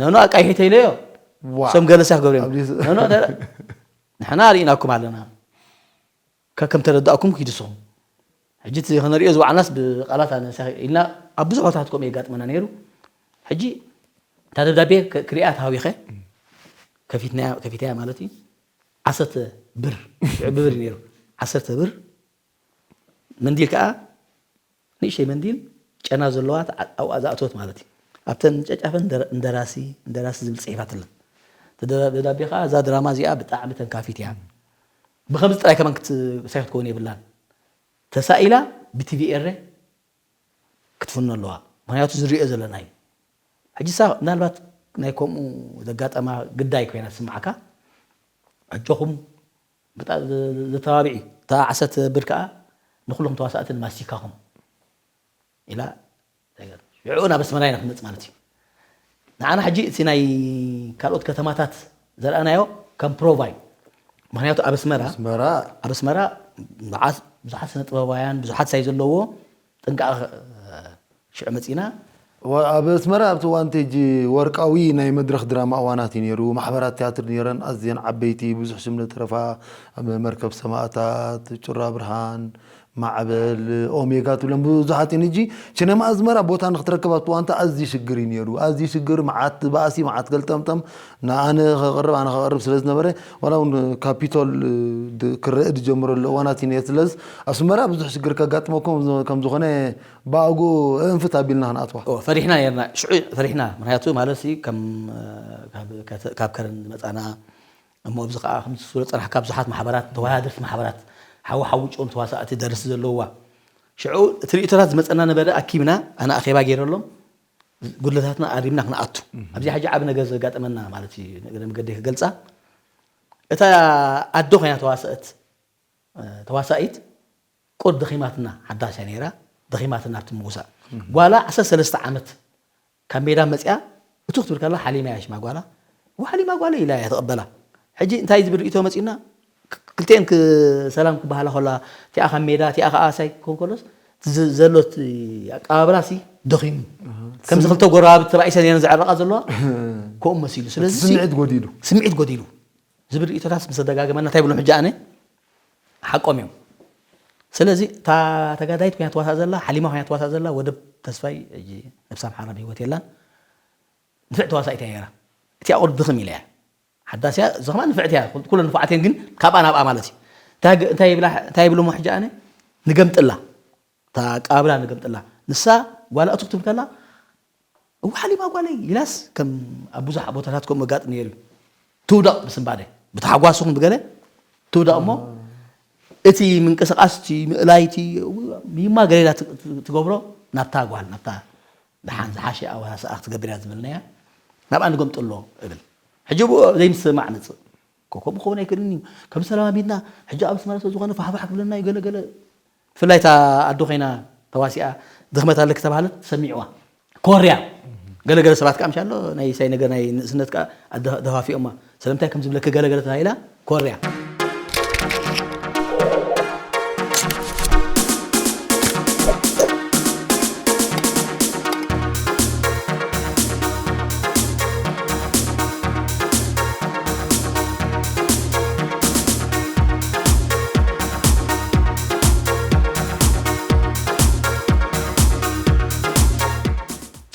ነኖ ኣቃይሑ ተይለዮ ሰም ገለሳ ክገብር እዮም ንሕና ርኢናኩም ኣለና ከከም ተረዳእኩም ኪዱ ንስኹም ሕጂ እቲ ከነሪኦ ዝወዓልናስ ብቃላት ኣነሳ ኢልና ኣብ ብዙሕ ቦታታት ከምኡ የጋጥመና ነይሩ ሕጂ እታ ደብዳቤ ክሪኣ ተሃዊኸ ከፊትናያ ማለት እዩ ዓሰርተ ብር ሽዑ ብብር እዩ ነይሩ ዓሰርተ ብር መንዲል ከዓ ንእሽተይ መንዲል ጨና ዘለዋ ኣብኣ ዝኣተወት ማለት እዩ ኣብተን ጨጫፈን እንደራሲ እንደራሲ ዝብል ፅሒፋትለን ደብዳቤ ከዓ እዛ ድራማ እዚኣ ብጣዕሚ ተንካፊት እያ ብከምዚ ጥራይ ከማን ክትሳይ ክትከውን የብላን ተሳኢላ ብቲቪ ኤረ ክትፍኖ ኣለዋ ምክንያቱ ዝሪኦ ዘለና እዩ ሕጂ ሳ ምናልባት ናይ ከምኡ ዘጋጠማ ግዳይ ኮይና ትስማዓካ ኣጆኹም ዘተባብዒ እታ ዓሰርተ ብር ከዓ ንኩልኹም ተዋሳእትን ማስቲካኹም ኢላ ሽዑ ናብ ኣስመራ ኢና ክንመፅ ማለት እዩ ንዓና ሕጂ እቲ ናይ ካልኦት ከተማታት ዘርኣናዮ ከም ፕሮቫይ ምክንያቱ ኣብ ኣስመራ ኣብ ኣስመራ ብዙሓት ስነ ጥበባውያን ብዙሓት ሳይ ዘለዎ ጥንቃቐ ሽዑ መፂና ኣብ ኣስመራ ኣብቲ እዋን ቴጂ ወርቃዊ ናይ መድረኽ ድራማ እዋናት እዩ ነይሩ። ማሕበራት ትያትር ነይረን ኣዝየን ዓበይቲ፣ ብዙሕ ስም ለተረፋ፣ መርከብ ሰማእታት፣ ጩራ ብርሃን፣ ማዕበል፣ ኦሜጋ ትብለን ብዙሓት እየን። ሕጂ ሲነማ ኣስመራ ቦታ ንክትረክብ ኣብቲ እዋንታ ኣዝዩ ሽግር እዩ ነይሩ። ኣዝዩ ሽግር፣ መዓት ባእሲ፣ መዓት ገልጠምጠም፣ ንኣነ ከቕርብ ኣነ ከቕርብ ስለ ዝነበረ ዋላ እውን ካፒቶል ክረአ ዝጀምረሉ እዋናት እዩ ነይሩ። ስለዚ ኣስመራ ብዙሕ ሽግር ከጋጥመኩም ከም ዝኾነ ብኣግኡ እንፍት ኣቢልና ክንኣትዋ እወ ፈሪሕና ነርና ሽዑ ፈሪሕና ምክንያቱ ማለት ሲ ከም ካብ ከረን ዝመፃና እሞ ኣብዚ ከዓ ከም ዝስሎ ፀናሕካ ብዙሓት ማሕበራት ተወዳደርቲ ማሕበራት ሓዊ ሓዊ ጭኦም ተዋሳእቲ ደርሲ ዘለውዋ ሽዑ እቲ ርእቶታት ዝመፀና ነበረ ኣኪብና ኣነ ኣኼባ ገይረሎም ጉድለታትና ኣሪምና ክንኣቱ ኣብዚ ሕጂ ዓብ ነገር ዘጋጠመና ማለት እዩ ነገር መገዲ ክገልፃ እታ ኣዶ ኮይና ተዋሰእት ተዋሳኢት ቁር ደኺማትና ሓዳስ እያ ነይራ ደኺማትና ኣብቲ ምውሳእ ጓላ ዓሰርተ ሰለስተ ዓመት ካብ ሜዳ መፅያ እቱ ክትብል ከላ ሓሊማ እያ ሽማ ጓላ ሓሊማ ጓለ ኢላ እያ ተቐበላ ሕጂ እንታይ ዝብል ርእቶ መፂና ክልቲኤን ክ- ሰላም ክበሃላ ከላ፣ እቲኣ ካብ ሜዳ፣ እቲኣ ከዓ ሳይ ክኸውን ከሎስ፣ ዝ- ዘሎ እቲ ኣቀባብላ ሲ ደኺሙ። ከምዚ ክልተ ጎረባብቲ ተባኢሰን እየን ዝዕረቓ ዘለዋ፣ ከምኡ መሲሉ። ስለዚ ሲ- ስምዒት ጎዲሉ። ስምዒት ጎዲሉ ዝብል ርእቶታት ምስ ተደጋገመና እንታይ ብሎም ሕጂ ኣነ ሓቆም እዮም። ስለዚ እታ ተጋዳይት ኮይና ትዋሳእ ዘላ፣ ሓሊማ ኮይና ትዋሳእ ዘላ፣ ወደብ ተስፋይ ሕጂ ነብሳ ምሓራ ብህይወት የላን። ንፍዕ ተዋሳኢት እያ ነይራ። እቲኣ ቁሩብ ድኽም ኢላ እያ። ሓዳስ እያ፣ እዚ ከማን ንፍዕቲ እያ። ኩለን ንፉዓት እየን፣ ግን ካብኣ ናብኣ ማለት እዩ። እንታይ ግ- እንታይ ይብላ እንታይ ይብሉ ሕጂ ኣነ ንገምጥላ። እታ ኣቀባብላ ንገምጥላ። ንሳ ጓል ኣቱ ክትብል ከላ እው ሓሊማ ጓለይ ኢላስ ከም ኣብ ብዙሕ ቦታታት ከምኡ መጋጥም ነይሩ እዩ። ትውደቕ ብስንባደ ብተሓጓስ ይኹን ብገለ ትውደቕ እሞ እቲ ምንቅስቃስ እቲ ምእላይ እቲ ይማ ገለ ኢላ ት- ት- ትገብሮ ናብታ ጓል ናብታ ደሓን ዝሓሸ ኣዋሳስኣ ክትገብር እያ ዝብልናያ ናብኣ ንገምጥሎ እብል። ሕጂ ብኡ ዘይምስማዕ መፅእ ኮ- ከምኡ ክኸውን ኣይክእልን እዩ። ከም ሰላም ኣቢልና ሕጂ ኣብ ኣስመራ ስለ ዝኾነ ፋሕፋሕ ክብለና እዩ ገለ ገለ ብፍላይ እታ ኣዶ ኮይና ተዋሲኣ ድኽመት ኣለኪ ተባሃለት ተሰሚዕዋ ኮርያ ገለገለ ሰባት ከዓ ምሻሎ ናይ ሳይ ነገር ናይ ንእስነት ከዓ ኣደ- ደፋፊኦማ ስለምንታይ ከም ዝብለኪ ገለገለ ተባሂላ ኮርያ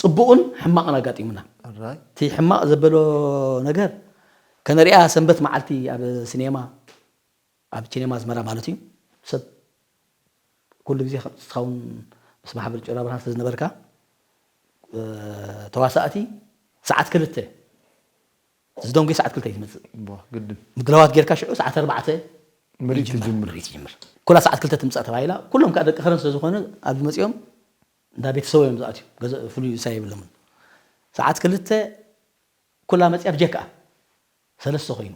ፅቡቕን ሕማቕን ኣጋጢሙና ኣራይ እቲ ሕማቕ ዘበሎ ነገር ከነሪኣ ሰንበት መዓልቲ ኣብ ሲኔማ ኣብ ሲኔማ ኣዝመራ ማለት እዩ ሰብ ኩሉ ግዜ ከም እስኻውን ምስ ማሕበር ጭራ ብርሃን ስለ ዝነበርካ እ፣ ተዋሳእቲ ሰዓት ክልተ ዝደንጉ ሰዓት ክልተ እዩ ዝመፅእ ግድን ምድላዋት ጌርካ ሽዑ ሰዓት ኣርባዕተ ምርኢት ይጅምር፣ ትጅምር ምርኢት ይጅምር ኩላ ሰዓት ክልተ ትምፃእ ተባሂላ ኩሎም ከዓ ደቂ ከረን ስለ ዝኾነ ኣብዚ መፅኦም እንዳ ቤተሰቦም እዮም ዝኣትዩ ገዛ ፍሉይ እሳ የብሎምን ሰዓት ክልተ ኩላ መፅያ ብጀካ ሰለስተ ኮይኑ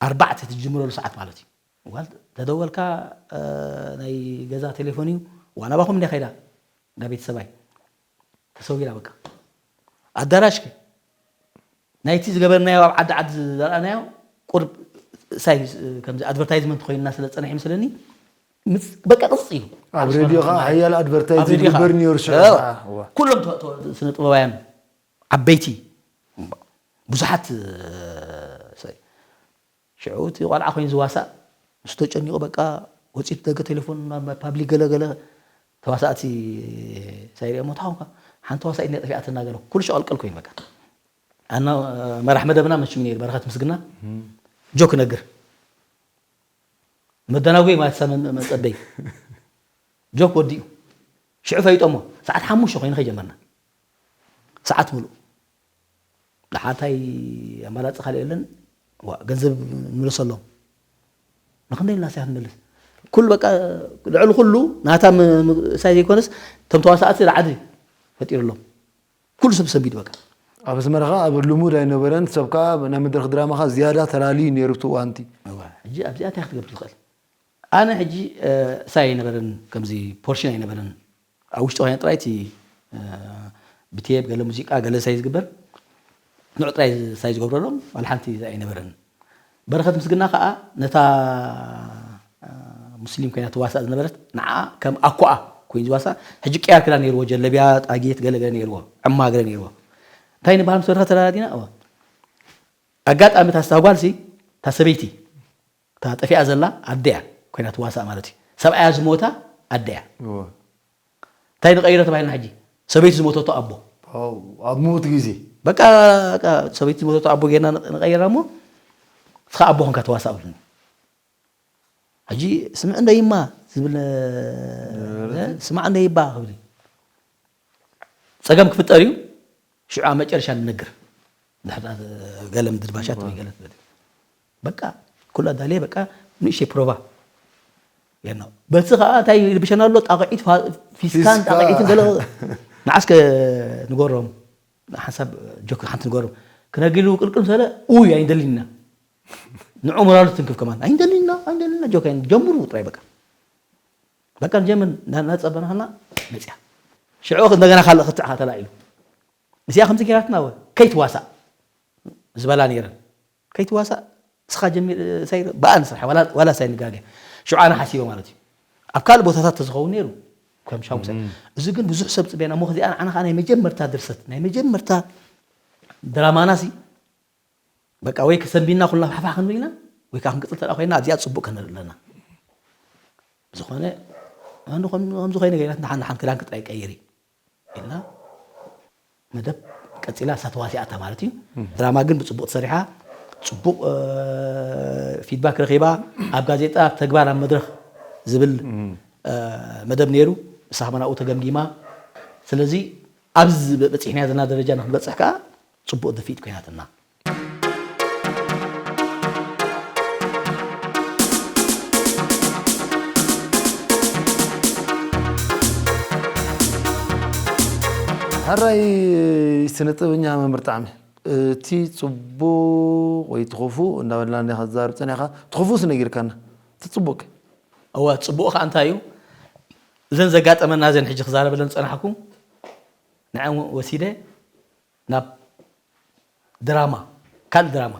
ኣርባዕተ ትጅምረሉ ሰዓት ማለት እዩ ጓል ተደወልካ እ፣ ናይ ገዛ ቴሌፎን እዩ ዋናባኹም እንዲያ ከይዳ እንዳ ቤተሰባይ ተሰዊራ በቃ ኣዳራሽከ ናይቲ ዝገበርናዮ ኣብ ዓዲ ዓዲ ዘርኣናዮ ቁርብ ሳይ ከምዚ ኣድቨርታይዝመንት ኮይንና ስለ ዝፀንሕ ይመስለኒ ምስ- በቃ ቅፅፅ ኢሉ ኣብ ሬድዮ ከዓ ሓያል ኣድቨርታይዝ ኣብ ሬድዮ ከዓ- ዝግበር ነይሩ ሽዑ እዎ። ከዓ። እዋ። ኩሎም ተ- ተ- ስነ ጥበባውያን ዓበይቲ ብዙሓት እ፣ ሳይ- ሽዑ እቲ ቆልዓ ኮይኑ ዝዋሳእ ምስ ተጨኒቑ በቃ ወፂኡ ደገ ቴሌፎን ናብ ፓብሊክ ገለገለ ተዋሳእቲ ሳይሪኦ ሞ ታኹምካ ሓንቲ ተዋሳኢት እኒኣ ጠፊኣትና ገለ ኩሉ ሸቐልቀል ኮይኑ በቃ ኣና መራሕ መደብና መችም ነይሩ በረኸት ምስግና ጆክ ነግር መደናጎይ ማለት ሰመ መፀበይ ጆክ ወዲኡ ሽዑ ፈይጦሞ ሰዓት ሓሙሽተ ኮይኑ ከይጀመርና ሰዓት ሙሉእ ንሓታይ ኣማራፂ ካልእ የለን ዋ፣ ገንዘብ ንምለሰሎም ንክንደይ ኢልና ሳይ ክንመልስ ኩሉ በቃ ልዕሊ ኩሉ ናታ ም- ም- ሳይ ዘይኮነስ እቶም ተዋሳእቲ ራዕዲ ፈጢሩሎም ኩሉ ሰብ ሰንቢዱ በቃ ኣብ ኣስመራ ከዓ ኣብ ልሙድ ኣይነበረን ሰብ ከዓ ናይ መድረክ ድራማ ከዓ ዝያዳ ተላልዩ ነይሩ ብቲ እዋንቲ እዋ፣ ሕጂ ኣብዚኣ እንታይ ክትገብር ትኽእል ኣነ ሕጂ እ፣ ሳይ ኣይነበረን ከምዚ ፖርሽን ኣይነበረን ኣብ ውሽጢ ኮይነ ጥራይ እቲ እ፣ ብቴብ ገለ ሙዚቃ ገለ ሳይ ዝግበር ንዑ ጥራይ ሳይ ዝገብረሎም ዋላ ሓንቲ ኣይነበረን በረኸት ምስግና ከዓ ነታ እ፣ ሙስሊም ኮይና ትዋሳእ ዝነበረት ንዓ ከም ኣኮኣ ኮይኑ ዝዋሳ ሕጂ ቅያር ክዳን ነይርዎ ጀለቢያ ጣጌት ገለ ገለ ነይርዎ ዕማ ገለ ነይርዎ እንታይ ንበሃል ምስ በረኸት ተረዳዲና እዋ ኣጋጣሚ እታ ስታ ጓልሲ እታ ሰበይቲ እታ ጠፊኣ ዘላ ኣደያ ኮይና ትዋሳእ ማለት እዩ ሰብኣያ ዝሞታ ኣደያ እንታይ ንቐይሮ ተባሂልና ሕጂ ሰበይቲ ዝሞተቶ ኣቦ ኣብ ሞት ግዜ በቃ በቃ ሰበይቲ ዝሞተቶ ኣቦ ጌርና ንቐይራ እሞ እስኻ ኣቦ ኮንካ ተዋሳእ ብሉኒ ሕጂ ስምዕ እንደ ይማ ዝብል እ፣ ስማዕ እንደ ይባ ክብል እዩ። ፀገም ክፍጠር እዩ ሽዑ ኣብ መጨረሻ ንነግር ድሕር ገለ ምድርባሻት ወይ ገለ ትበል በቃ ኩሉ ኣዳልየ በቃ ንእሽተይ ፕሮቫ ጌርና በቲ ከዓ እንታይ ይርብሸና ኣሎ ጣቕዒት ፋ- ፊስካን ፊስካ። ጣቕዒትን ገለ ንዓስከ ንገሮም ሓንሳብ ጆክ ሓንቲ ንገሮም ክነግሉ ቅልቅል ሰለ ኡይ ኣይንደሊና ንዑ ሞራሉ ትንክፍ ከማን ኣይንደሊና ኣይንደሊና ጆክ ኣይን- ጀምሩ ጥራይ በቃ በቃ ንጀምር ናፀበናና መፅያ ሽዑ እንደገና ካልእ ክትዕ ተላኢሉ እዚኣ ከምዚ ገይራትና ወ ከይትዋሳእ ዝበላ ነይረን ከይትዋሳእ ንስኻ ጀሚር ሳይ ብኣ ንስራሕ ዋላ ሳይ ንጋገ ሽዑ ኣነ ሓሲበ ማለት እዩ። ኣብ ካልእ ቦታታት ተዝኸውን ነይሩ ከም ሻሙሳይ። እዚ ግን ብዙሕ ሰብ ጽበየና እሞ ከዚኣ ንዓና ከዓ ናይ መጀመርታ ድርሰት ናይ መጀመርታ ድራማና ሲ በቃ ወይ ክሰንቢና ኩልና ፋሕፋሕ ክንብል ኢና ወይ ከዓ ክንቅጽል ተደኣ ኮይና ኣብዚኣ ጽቡቅ ክንርኢ ኣለና። ብዝኾነ ኣነ ከም- ከምዚ ኮይነ ገይራት ንሓን ንሓን ክዳንኪ ጥራይ ቀይሪ ኢልና መደብ ቀጺላ እሳ ተዋሲኣታ ማለት እዩ። ድራማ ግን ብጽቡቅ ተሰሪሓ ጽቡቅ ፊድባክ ረኺባ ኣብ ጋዜጣ ኣብ ተግባር ኣብ መድረኽ ዝብል መደብ ነይሩ። እሳ ከማን ኣብኡ ተገምጊማ። ስለዚ ኣብዚ በጺሕናዮ ዘለና ደረጃ ንክንበጽሕ ከዓ ጽቡቅ ድፍኢት ኮይናትና። ሕራይ ስነ ጥበበኛ መምህር ጣዕሚ እቲ ፅቡቅ ወይ ትኽፉ እንዳበልና እንዲኻ ትዛረብ ፀኒኻ ትኽፉስ ነጊርካና እቲ ፅቡቅ ከ እወ ፅቡቅ ከዓ እንታይ እዩ እዘን ዘጋጠመና እዘን ሕጂ ክዛረበለን ዝፀናሕኩ ንዐን ወሲደ ናብ ድራማ ካልእ ድራማ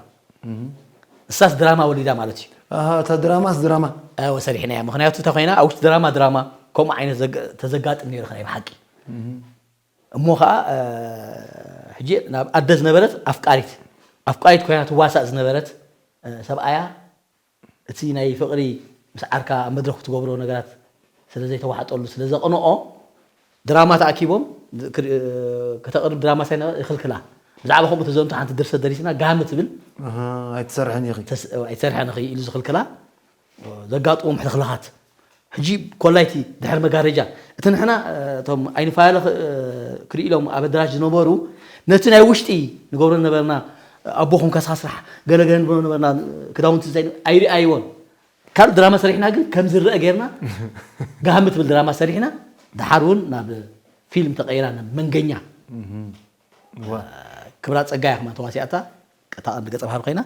እሳስ ድራማ ወሊዳ ማለት እዩ ኣሃ እታ ድራማስ ድራማ እወ ሰሪሕናያ ምክንያቱ እንታይ ኮይና ኣብ ውሽጢ ድራማ ድራማ ከምኡ ዓይነት ዘግ- ተዘጋጥም ነይሩ ከ ናይ ብሓቂ እሞ ከዓ ሕጂ ናብ ኣደ ዝነበረት ኣፍቃሪት ኣፍቃሪት ኮይና ትዋሳእ ዝነበረት ሰብኣያ እቲ ናይ ፍቕሪ ምስ ዓርካ ኣብ መድረኽ ትገብሮ ነገራት ስለ ዘይተዋሕጠሉ ስለ ዘቕንኦ ድራማ ተኣኪቦም ከተቕርብ ድራማ ሳይ ይኽልክላ ብዛዕባ ከምኡ ተዘንቱ ሓንቲ ድርሰት ደሪስና ጋህሚ ትብል ኣይትሰርሐን ኢኺ ኣይትሰርሐን ኢኺ ኢሉ ዝኽልክላ ዘጋጥሞም ሕልኽላኻት ሕጂ ኮላይቲ ድሕሪ መጋረጃ እቲ ንሕና እቶም ኣይንፈላለ ክርኢ ኢሎም ኣብ ኣደራሽ ዝነበሩ ነቲ ናይ ውሽጢ ንገብሮ ነበርና ኣቦኹም ከስኻ ስራሕ ገለገለ ንብሎ ነበርና ክዳውንቲ ዘይ ኣይርኣይዎን ካልእ ድራማ ሰሪሕና ግን ከም ዝረአ ጌርና ጋህሚ ትብል ድራማ ሰሪሕና ድሓር እውን ናብ ፊልም ተቀይራ ናብ መንገኛ ክብራ ፀጋያ ከማ ተዋሲኣታ እታ ቀንዲ ገፀ ባህሪ ኮይና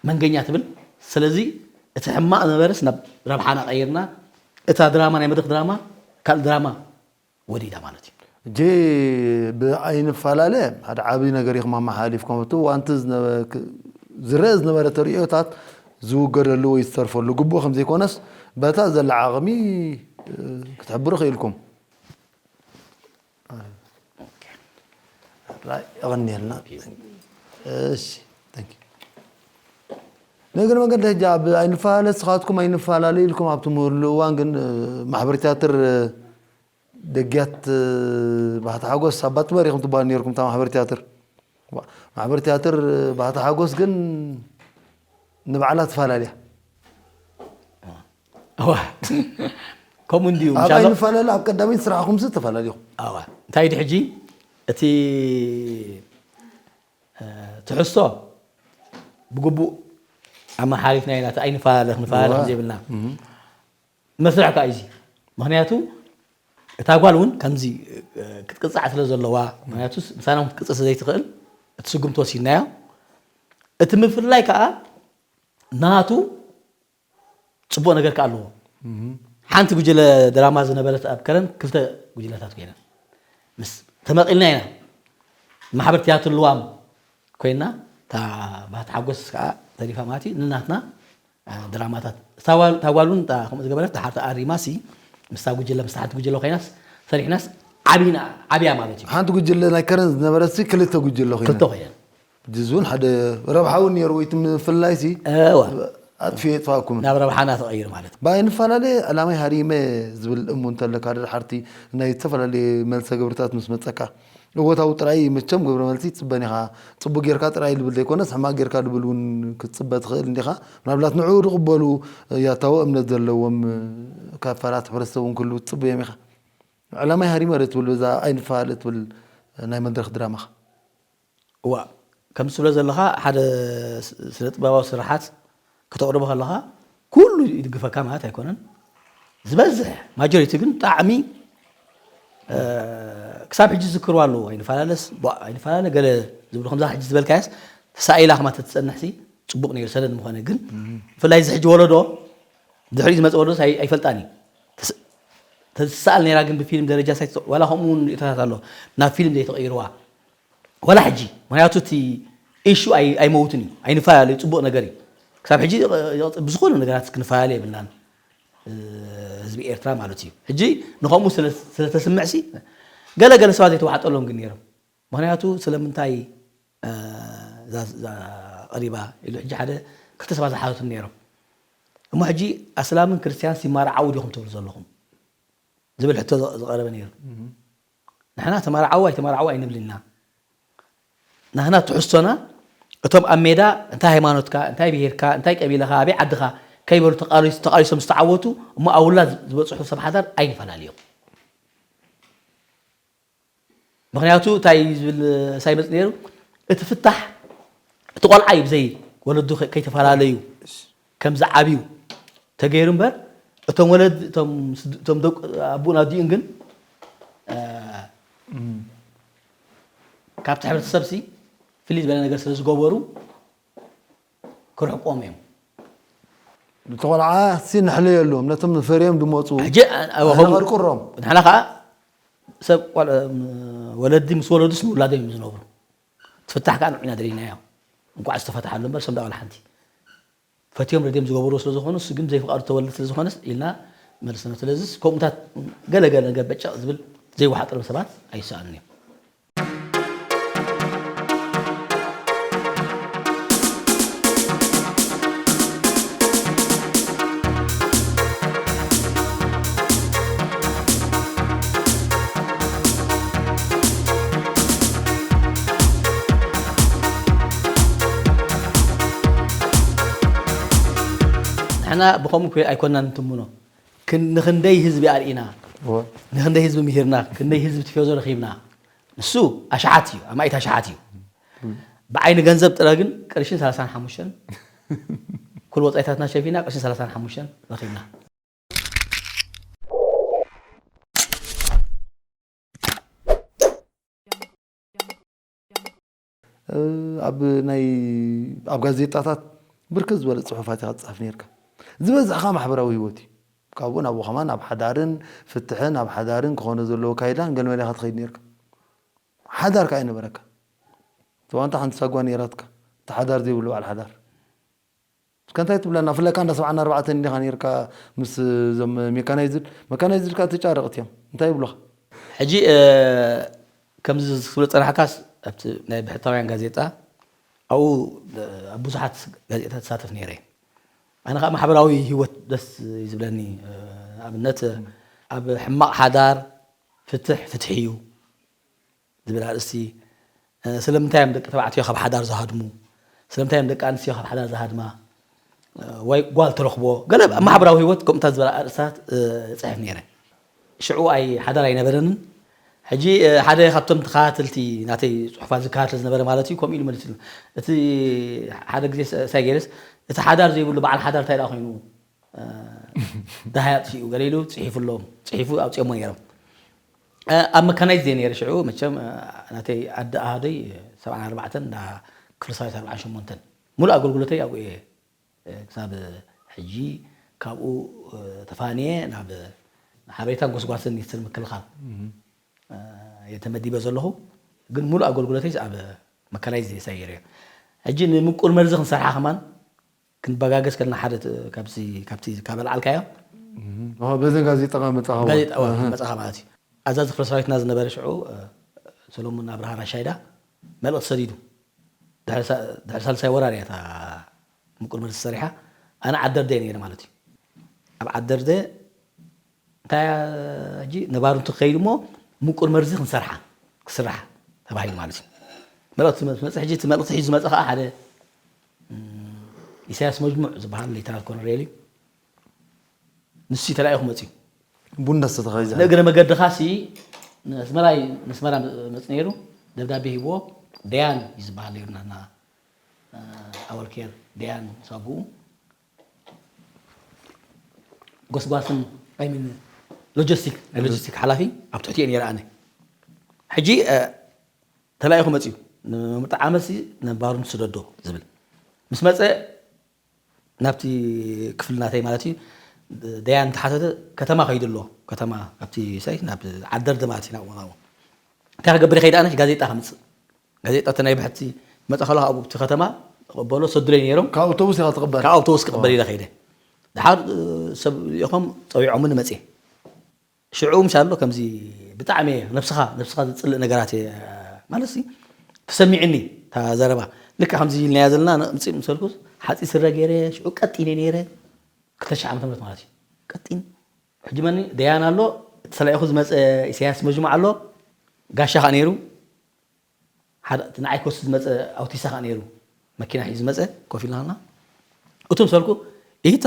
መንገኛ ትብል ስለዚ እቲ ሕማቕ ነበረስ ናብ ረብሓና ቀይርና እታ ድራማ ናይ መድረክ ድራማ ካልእ ድራማ ወዲዳ ማለት እዩ እጂ ብኣይንፈላለ ሓደ ዓብዪ ነገር ኢኹም ኣመሓላሊፍኩም እቲ ዋንቲ ዝረአ ዝነበረ ተርእዮታት ዝውገደሉ ወይ ዝተርፈሉ ግቡእ ከም ዘይኮነስ በታ ዘላ ዓቕሚ ክትሕብሩ ክኢልኩም የቐንየልና እሺ ንእግሪ መንገዲ ሕጂ ኣብ ኣይንፈላለ ንስኻትኩም ኣይንፈላለ ኢልኩም ኣብ ትምህርሉ እዋን ግን ማሕበር ትያትር ደግያት ባህታ ሓጎስ ኣባ ጥመር ኢኹም ትበሃሉ ነርኩም እታ ማሕበር ትያትር ማሕበር ትያትር ባህታ ሓጎስ ግን ንባዕላ ትፈላለያ ከምኡ እንዲዩ ኣብ ኣይንፈላለ ኣብ ቀዳመይት ስራሕኹም ስ ተፈላለኹም እንታይ ድ ሕጂ እቲ ትሕዝቶ ብግቡእ ኣመሓሊፍና ኢና ኣይንፈላለ ክንፈላለ ከምዘይብልና መስርሕ ከዓ እዩ ምክንያቱ እታ ጓል እውን ከምዚ ክትቅፃዕ ስለ ዘለዋ ምክንያቱ ምሳና ክትቅፅዕ ስለ ዘይትኽእል እቲ ስጉምቲ ወሲድናዮ እቲ ምፍልላይ ከዓ ናቱ ፅቡቅ ነገር ከዓ ኣለዎ ሓንቲ ጉጅለ ድራማ ዝነበረት ኣብ ከረን ክልተ ጉጅለታት ኮይና ምስ ተመቂልና ኢና ማሕበር ትያትር ልዋም ኮይና እታ ባህቲ ሓጎስ ከዓ ተሪፋ ማለት እዩ ንናትና ድራማታት ታጓሉን ከምኡ ዝገበረት ድሓር ተኣሪማ ሲ ምስታ ጉጅለ ምስታ ሓንቲ ጉጅለ ኮይናስ ሰሪሕናስ ዓብይና ዓብያ ማለት እዩ ሓንቲ ጉጅለ ናይ ከረን ዝነበረት ክልተ ጉጅለ ኮይና ክልተ ኮይና እዚ እውን ሓደ ረብሓ እውን ነይሩ ወይ እቲ ምፍልላይ ሲ ኣጥፍዮ የጥፋእኩም ናብ ረብሓና ተቐይሩ ማለት ብኣይ ንፈላለየ ዕላማይ ሃሪመ ዝብል እሙ እንተለካ ድሓርቲ ናይ ዝተፈላለየ መልሰ ግብርታት ምስ መፀካ እወታዊ ጥራይ መቸም ግብረ መልሲ ትፅበን ኢኻ ፅቡቅ ጌርካ ጥራይ ልብል ዘይኮነስ ሕማቅ ጌርካ ልብል እውን ክትፅበ ትኽእል እንዲኻ ምናልባት ንዕኡ ዝቕበሉ ያታዊ እምነት ዘለዎም ካፋላት ሕብረተሰብ እውን ክህልው ትፅበዮም ኢኻ ዕላማይ ሃሪመ ዶ ትብል በዛ ኣይንፈላለ ትብል ናይ መድረክ ድራማኻ እዋ ከምዚ ትብሎ ዘለኻ ሓደ ስነ ጥበባዊ ስራሓት ከተቕርቦ ከለኻ ኩሉ ይድግፈካ ማለት ኣይኮነን ዝበዝሕ ማጆሪቲ ግን ጣዕሚ ክሳብ ሕጂ ዝዝክርዋ ኣለዉ ኣይንፈላለስ ኣይንፈላለ ገለ ዝብሉ ከምዛ ሕጂ ዝበልካያስ ተሳኢላ ከማ ተትፀንሕሲ ፅቡቅ ነይሩ ሰነድ ምኾነ ግን ብፍላይ እዚ ሕጂ ወለዶ ድሕሪ ዝመፀ ወለዶ ኣይፈልጣን እዩ ተዝሰኣል ነይራ ግን ብፊልም ደረጃ ሳይ ዋላ ከምኡ እውን ርእቶታት ኣሎ ናብ ፊልም ዘይተቐይርዋ ዋላ ሕጂ ምክንያቱ እቲ ኢሹ ኣይመውትን እዩ ኣይንፈላለዩ ፅቡቅ ነገር እዩ ክሳብ ሕጂ ብዝኾነ ነገራት ክንፈላለ የብልናን። ህዝቢ ኤርትራ ማለት እዩ። ሕጂ ንኸምኡ ስለተስምዕሲ ገለገለ ሰባት ዘይተዋሕጠሎም ግን ነይሮም። ምኽንያቱ ስለምንታይ እዛ ቀሪባ ኢሉ ሕጂ ሓደ ክልተ ሰባት ዝሓተቱን ነይሮም። እሞ ሕጂ ኣስላምን ክርስትያን ሲማርዓው ዲኹም ትብሉ ዘለኹም ዝብል ሕቶ ዝቐረበ ነይሩ። ንሕና ተማርዓው ኣይተማርዓው ኣይንብልና። ናህና ትሕዝቶና እቶም ኣብ ሜዳ እንታይ ሃይማኖትካ፣ እንታይ ብሄርካ፣ እንታይ ቀቢላኻ፣ ኣበይ ዓድኻ ከይበሉ ተቓሊሶም ዝተዓወቱ እሞ ኣብ ውላድ ዝበፅሑ ሰብ ሓዳር ኣይንፈላለዮም። ምኽንያቱ እንታይ ዝብል ሳይ መፅ ነይሩ፣ እቲ ፍታሕ እቲ ቆልዓ እዩ ብዘይ ወለዱ ከይተፈላለዩ ከም ዝዓብዩ ተገይሩ እምበር እቶም ወለድ እቶም ደቂ ኣቡን ኣዲኡን ግን ካብቲ ሕብረተሰብ ሲ ፍልይ ዝበለ ነገር ስለ ዝገበሩ ክርሕቆም እዮም። እቲ ቆልዓ ሲ ንሕለየሎም ነቶም ፈርዮም ዝመፁ ሕጂ ቀርቁሮም ንሕና ከዓ ሰብ ወለዲ ምስ ወለዱስ ንውላዶም እዮም ዝነብሩ። ትፍታሕ ከዓ ንዑና ደሊናዮ። እንኳዕ ዝተፈትሓሉ እምበር ሰምዳ ዋላ ሓንቲ ፈትዮም ረድዮም ዝገበርዎ ስለ ዝኾኑ እሱ ግን ዘይፍቃዱ ተወልድ ስለ ዝኾነስ ኢልና መልስና። ስለዚስ ከምኡታት ገለገለ ነገር በጨቕ ዝብል ዘይወሓጠሎም ሰባት ኣይሰኣኑን እዮም። ንሕና ብኸምኡ ኣይኮናን እንትምኖ። ንኽንደይ ህዝቢ ኣርኢና፣ ንኽንደይ ህዝቢ ምሂርና፣ ክንደይ ህዝቢ ቲፌዞ ረኺብና። ንሱ ኣሽሓት እዩ፣ ኣማኢት ኣሽሓት እዩ። ብዓይኒ ገንዘብ ጥረ ግን ቅርሽን ሰላሳን ሓሙሽተን ኩሉ ወፃኢታትና ሸፊና ቅርሽን ሰላሳን ሓሙሽተን ረኺብና። ኣብ ናይ ኣብ ጋዜጣታት ብርክት ዝበለ ፅሑፋት ኢኻ ትፅሕፍ ነርካ። ዝበዝሕኻ ማሕበራዊ ህይወት እዩ። ካብኡ ናብኡ ከማን ናብ ሓዳርን ፍትሕን ኣብ ሓዳርን ክኾነ ዘለዎ ካይዳን ገለመለ ኢኻ ትኸይድ ነርካ። ሓዳር ከኣ ኣይነበረካ። እቲዋንታ ሓንቲ ሳጓ ነይራትካ። እቲ ሓዳር ዘይብሉ በዓል ሓዳር እስከ እንታይ ትብለና? ፍለካ እንዳ ሰብዓን ኣርባዕተን እንዲኻ ነርካ ምስ ዞም ሜካናይዝድ። መካናይዝድ ከኣ ተጫረቕት እዮም። እንታይ ይብሉኻ? ሕጂ ከምዚ ክትብሎ ዝጸናሕካስ ኣብቲ ናይ ብሕታውያን ጋዜጣ ኣብኡ ኣብ ብዙሓት ጋዜጣታት ትሳተፍ ነይረ። ኣነ ከዓ ማሕበራዊ ህይወት ደስ እዩ ዝብለኒ። ንኣብነት ኣብ ሕማቕ ሓዳር ፍትሕ ፍትሒ እዩ ዝብል ኣርእስቲ፣ ስለምንታይ እዮም ደቂ ተባዕትዮ ካብ ሓዳር ዝሃድሙ? ስለምንታይ እዮም ደቂ ኣንስትዮ ካብ ሓዳር ዝሃድማ? ወይ ጓል ተረኽቦ ገለ ኣብ ማሕበራዊ ህይወት ከምኡታት ዝበላ ኣርእስታት እፅሕፍ ነይረ። ሽዑ ኣይ ሓዳር ኣይነበረንን። ሕጂ ሓደ ካብቶም ተኸታተልቲ ናተይ ፅሑፋት ዝከታተል ዝነበረ ማለት እዩ ከምኡ ኢሉ መሊሱሉ። እቲ ሓደ ግዜ ሳይ ገይረስ እቲ ሓዳር ዘይብሉ በዓል ሓዳር እንታይ ደኣ ኮይኑ ደሃይ ኣጥፊኡ ገለ ኢሉ ፅሒፉሎም ፅሒፉ ኣውፅኦሞ ነይሮም። ኣብ መካናይዝ እየ ነይረ ሽዑ መቸም ናተይ ኣደ ኣሃደይ ሰብዓን ኣርባዕተን እንዳ ክፍለ ሰራዊት ኣርባዓን ሸሞንተን ሙሉእ ኣገልግሎተይ ኣብኡ እየ ክሳብ ሕጂ ካብኡ ተፋንየ ናብ ሓበሬታን ጎስጓስን ሚኒስትር ምክልኻል እየ ተመዲበ ዘለኹ። ግን ሙሉእ ኣገልግሎተይ ኣብ መካናይዝ እየ ሳይር እየ። ሕጂ ንምቁር መርዚ ክንሰርሓ ከማን ክንበጋገስ ከለና ሓደ ካብዚ ካብቲ ካብ ኣልዓልካዮ በዘን ጋዜጣ መጻኻ ጋዜጣ መጻኻ ማለት እዩ። ኣዛዚ ክፍለ ሰራዊትና ዝነበረ ሽዑ ሰሎሙን ኣብርሃ ራሻይዳ መልእኽቲ ሰዲዱ ድሕሪ ሳልሳይ ወራር እያ እታ ምቁር መርዚ ሰሪሓ። ኣነ ዓደርደ ነይረ ማለት እዩ። ኣብ ዓደርደ እንታይ ሕጂ ነባርንቱ ክኸይድ እሞ ምቁር መርዚ ክንሰርሓ ክስራሕ ተባሂሉ ማለት እዩ። መልእኽቲ መፅእ ሕጂ እቲ መልእኽቲ ሒዙ ዝመፀ ከዓ ሓደ ኢሳያስ መጅሙዕ ዝበሃል ሌተናል ኮሎኔል እዩ። ንሱ ተላኢኹ መፅዩ። ቡን ነስተተኸ ይዛል። ንእግረ መገድኻ ሲ ንስመራ ንስመራ መፅ ነይሩ። ደብዳቤ ሂብዎ። ደያን እዩ ዝበሃል ነይሩ ናትና ኣወልኬር ደያን ሳጉኡ ጎስጓስን ኣይምን ሎጂስቲክ ናይ ሎጂስቲክ ሓላፊ ኣብ ትሕቲኡ ነይረ ኣነ። ሕጂ ተላኢኹ መፅዩ ንምጥዓመሲ ነባሩን ስደዶ ዝብል ምስ መፀ ናብቲ ክፍሊ ናተይ ማለት እዩ ደያን ተሓተተ። ከተማ ከይዱ ኣሎ። ከተማ ካብቲ ሳይ ናብ ዓደርደ ማለት እዩ ናብኡ ናብኡ እንታይ ክገብር ይኸይድ ኣነ ጋዜጣ ከምፅእ ጋዜጣ እቲ ናይ ብሕቲ መፀ ከለኹ ኣብኡ እቲ ከተማ ክቕበሎ ሰዱለይ ነይሮም። ካብ ኣውቶቡስ ኢኻ ትቕበል? ካብ ኣውቶቡስ ክቕበል ኢለ ከይደ። ድሓር ሰብ ኢኹም ፀዊዖምኒ መፅየ። ሽዑ ምሻ ኣሎ ከምዚ ብጣዕሚ ነብስኻ ነብስኻ ዝፅልእ ነገራት ማለት ተሰሚዕኒ። እታ ዘረባ ልክዕ ከምዚ ኢልናያ ዘለና ምፅእ ምሰልኩ ሓፂ ስረ ገይረ ሽዑ ቀጢነ ነይረ። ክልተ ሽሕ ዓመተ ምህረት ማለት እዩ። ቀጢን ሕጂ መኒ ደያን ኣሎ፣ እቲ ተላኢኹ ዝመፀ ኢሳያስ መጅሙዕ ኣሎ፣ ጋሻ ከዓ ነይሩ። ሓደ እቲ ንዓይ ክወስድ ዝመፀ ኣውቲሳ ከዓ ነይሩ፣ መኪና ሒዙ ዝመፀ። ኮፍ ኢልና ከለና እቱ ምሰልኩ፣ ይታ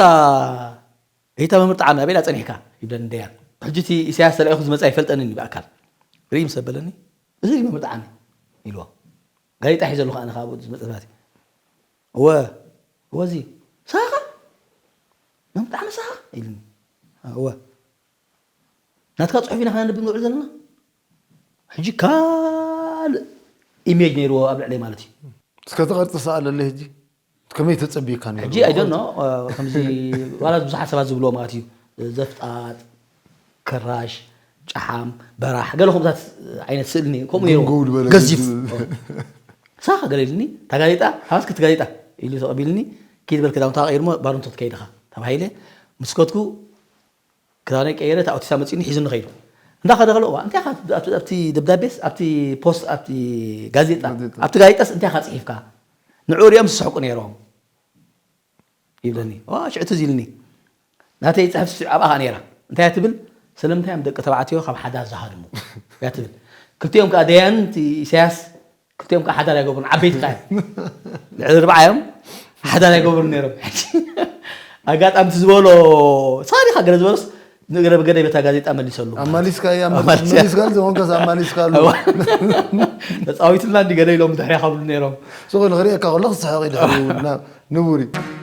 ይታ መምህር ጣዕሚ ኣበይ ዳ ፀኒሕካ ይብለኒ ደያን። ሕጂ እቲ ኢሳያስ ተላኢኹ ዝመፀ ኣይፈልጠንን እዩ ብኣካል። ርኢ ምስ ኣበለኒ፣ እዚ እዩ መምህር ጣዕሚ ኢልዎ። ጋዜጣ ሒዘ ኣለኹ ኣነ ካብኡ ዝመፀ ሰባት። እወ እወ እዚ ሳኻ መምህር ጣዕሚ ሳኻ ኢልኒ። እወ ናትካ ፅሑፍ ኢና ከነንብብ ንውዕል ዘለና። ሕጂ ካልእ ኢሜጅ ነይርዎ ኣብ ልዕለይ ማለት እዩ። እስከ ተቐርፂ ሰኣለለ ሕጂ ከመይ ተፀቢካ ነይሩ? ሕጂ ኣይደኖ ከምዚ ዋላ ብዙሓት ሰባት ዝብልዎ ማለት እዩ። ዘፍጣጥ፣ ከራሽ፣ ጨሓም፣ በራሕ ገለ ከምታት ዓይነት ስእሊ እኒኦ። ከምኡ ነይሩ። ግንጉው ዝበለ ገዚፍ። ገዚፍ። ሳኻ ገለ ኢልኒ፣ እታ ጋዜጣ ሃስክ እቲ ጋዜጣ ኢሉ ተቐቢልኒ። ኪድ በል ክዳውንትኻ ቀይር እሞ ባርንቶ ክትከይድ ኢኻ ተባሂለ። ምስ ከድኩ ክዳነይ ቀይረ፣ እቲ ኣውቲሳ መፂኡኒ ሒዙኒ ከይዱ። እንዳኸደ ከሎ እዋ እንታይ ኢኻ ኣብቲ ኣብቲ ደብዳቤስ ኣብቲ ፖስት ኣብቲ ጋዜጣ ጋዜጣ። ኣብቲ ጋዜጣስ እንታይ ኢኻ ፅሒፍካ? ንዑ ሪኦም ዝስሕቁ ነይሮም ይብለኒ። ዋ ሽዑ ትዝ ኢልኒ። ናተይ ፅሕፍቲ ኣብኣ ነይራ። እንታይ እያ ትብል? ስለምንታይ እዮም ደቂ ተባዕትዮ ካብ ሓዳር ዝሃድሙ? እያ ትብል። ክልቲኦም ከዓ ደያን እቲ ኢሳያስ ክልቲኦም ከዓ ሓዳር ኣይገብሩን። ዓበይቲ ከዓ እዮም። ልዕሊ ርብዓ እዮም ሓዳር ኣይገብሩን ነይሮም። ኣጋጣሚ እቲ ዝበሎ ሳሪኻ ገለ ዝበሎስ ንእግረ ብገደይ በታ ጋዜጣ መሊሰሉ። ኣማሊስካ እያ ኣማሊስካ። መሊስካ ዘመንከስ ኣማሊስካ ኣሎ። ተፃዊትልና እንዲ ገለ ኢሎም ድሕሪያ ከብሉ ነይሮም። ሱቕ ንኽሪኤካ ከሎ ክስሕቕ እዩ ድሕሪኡ ንቡር እዩ።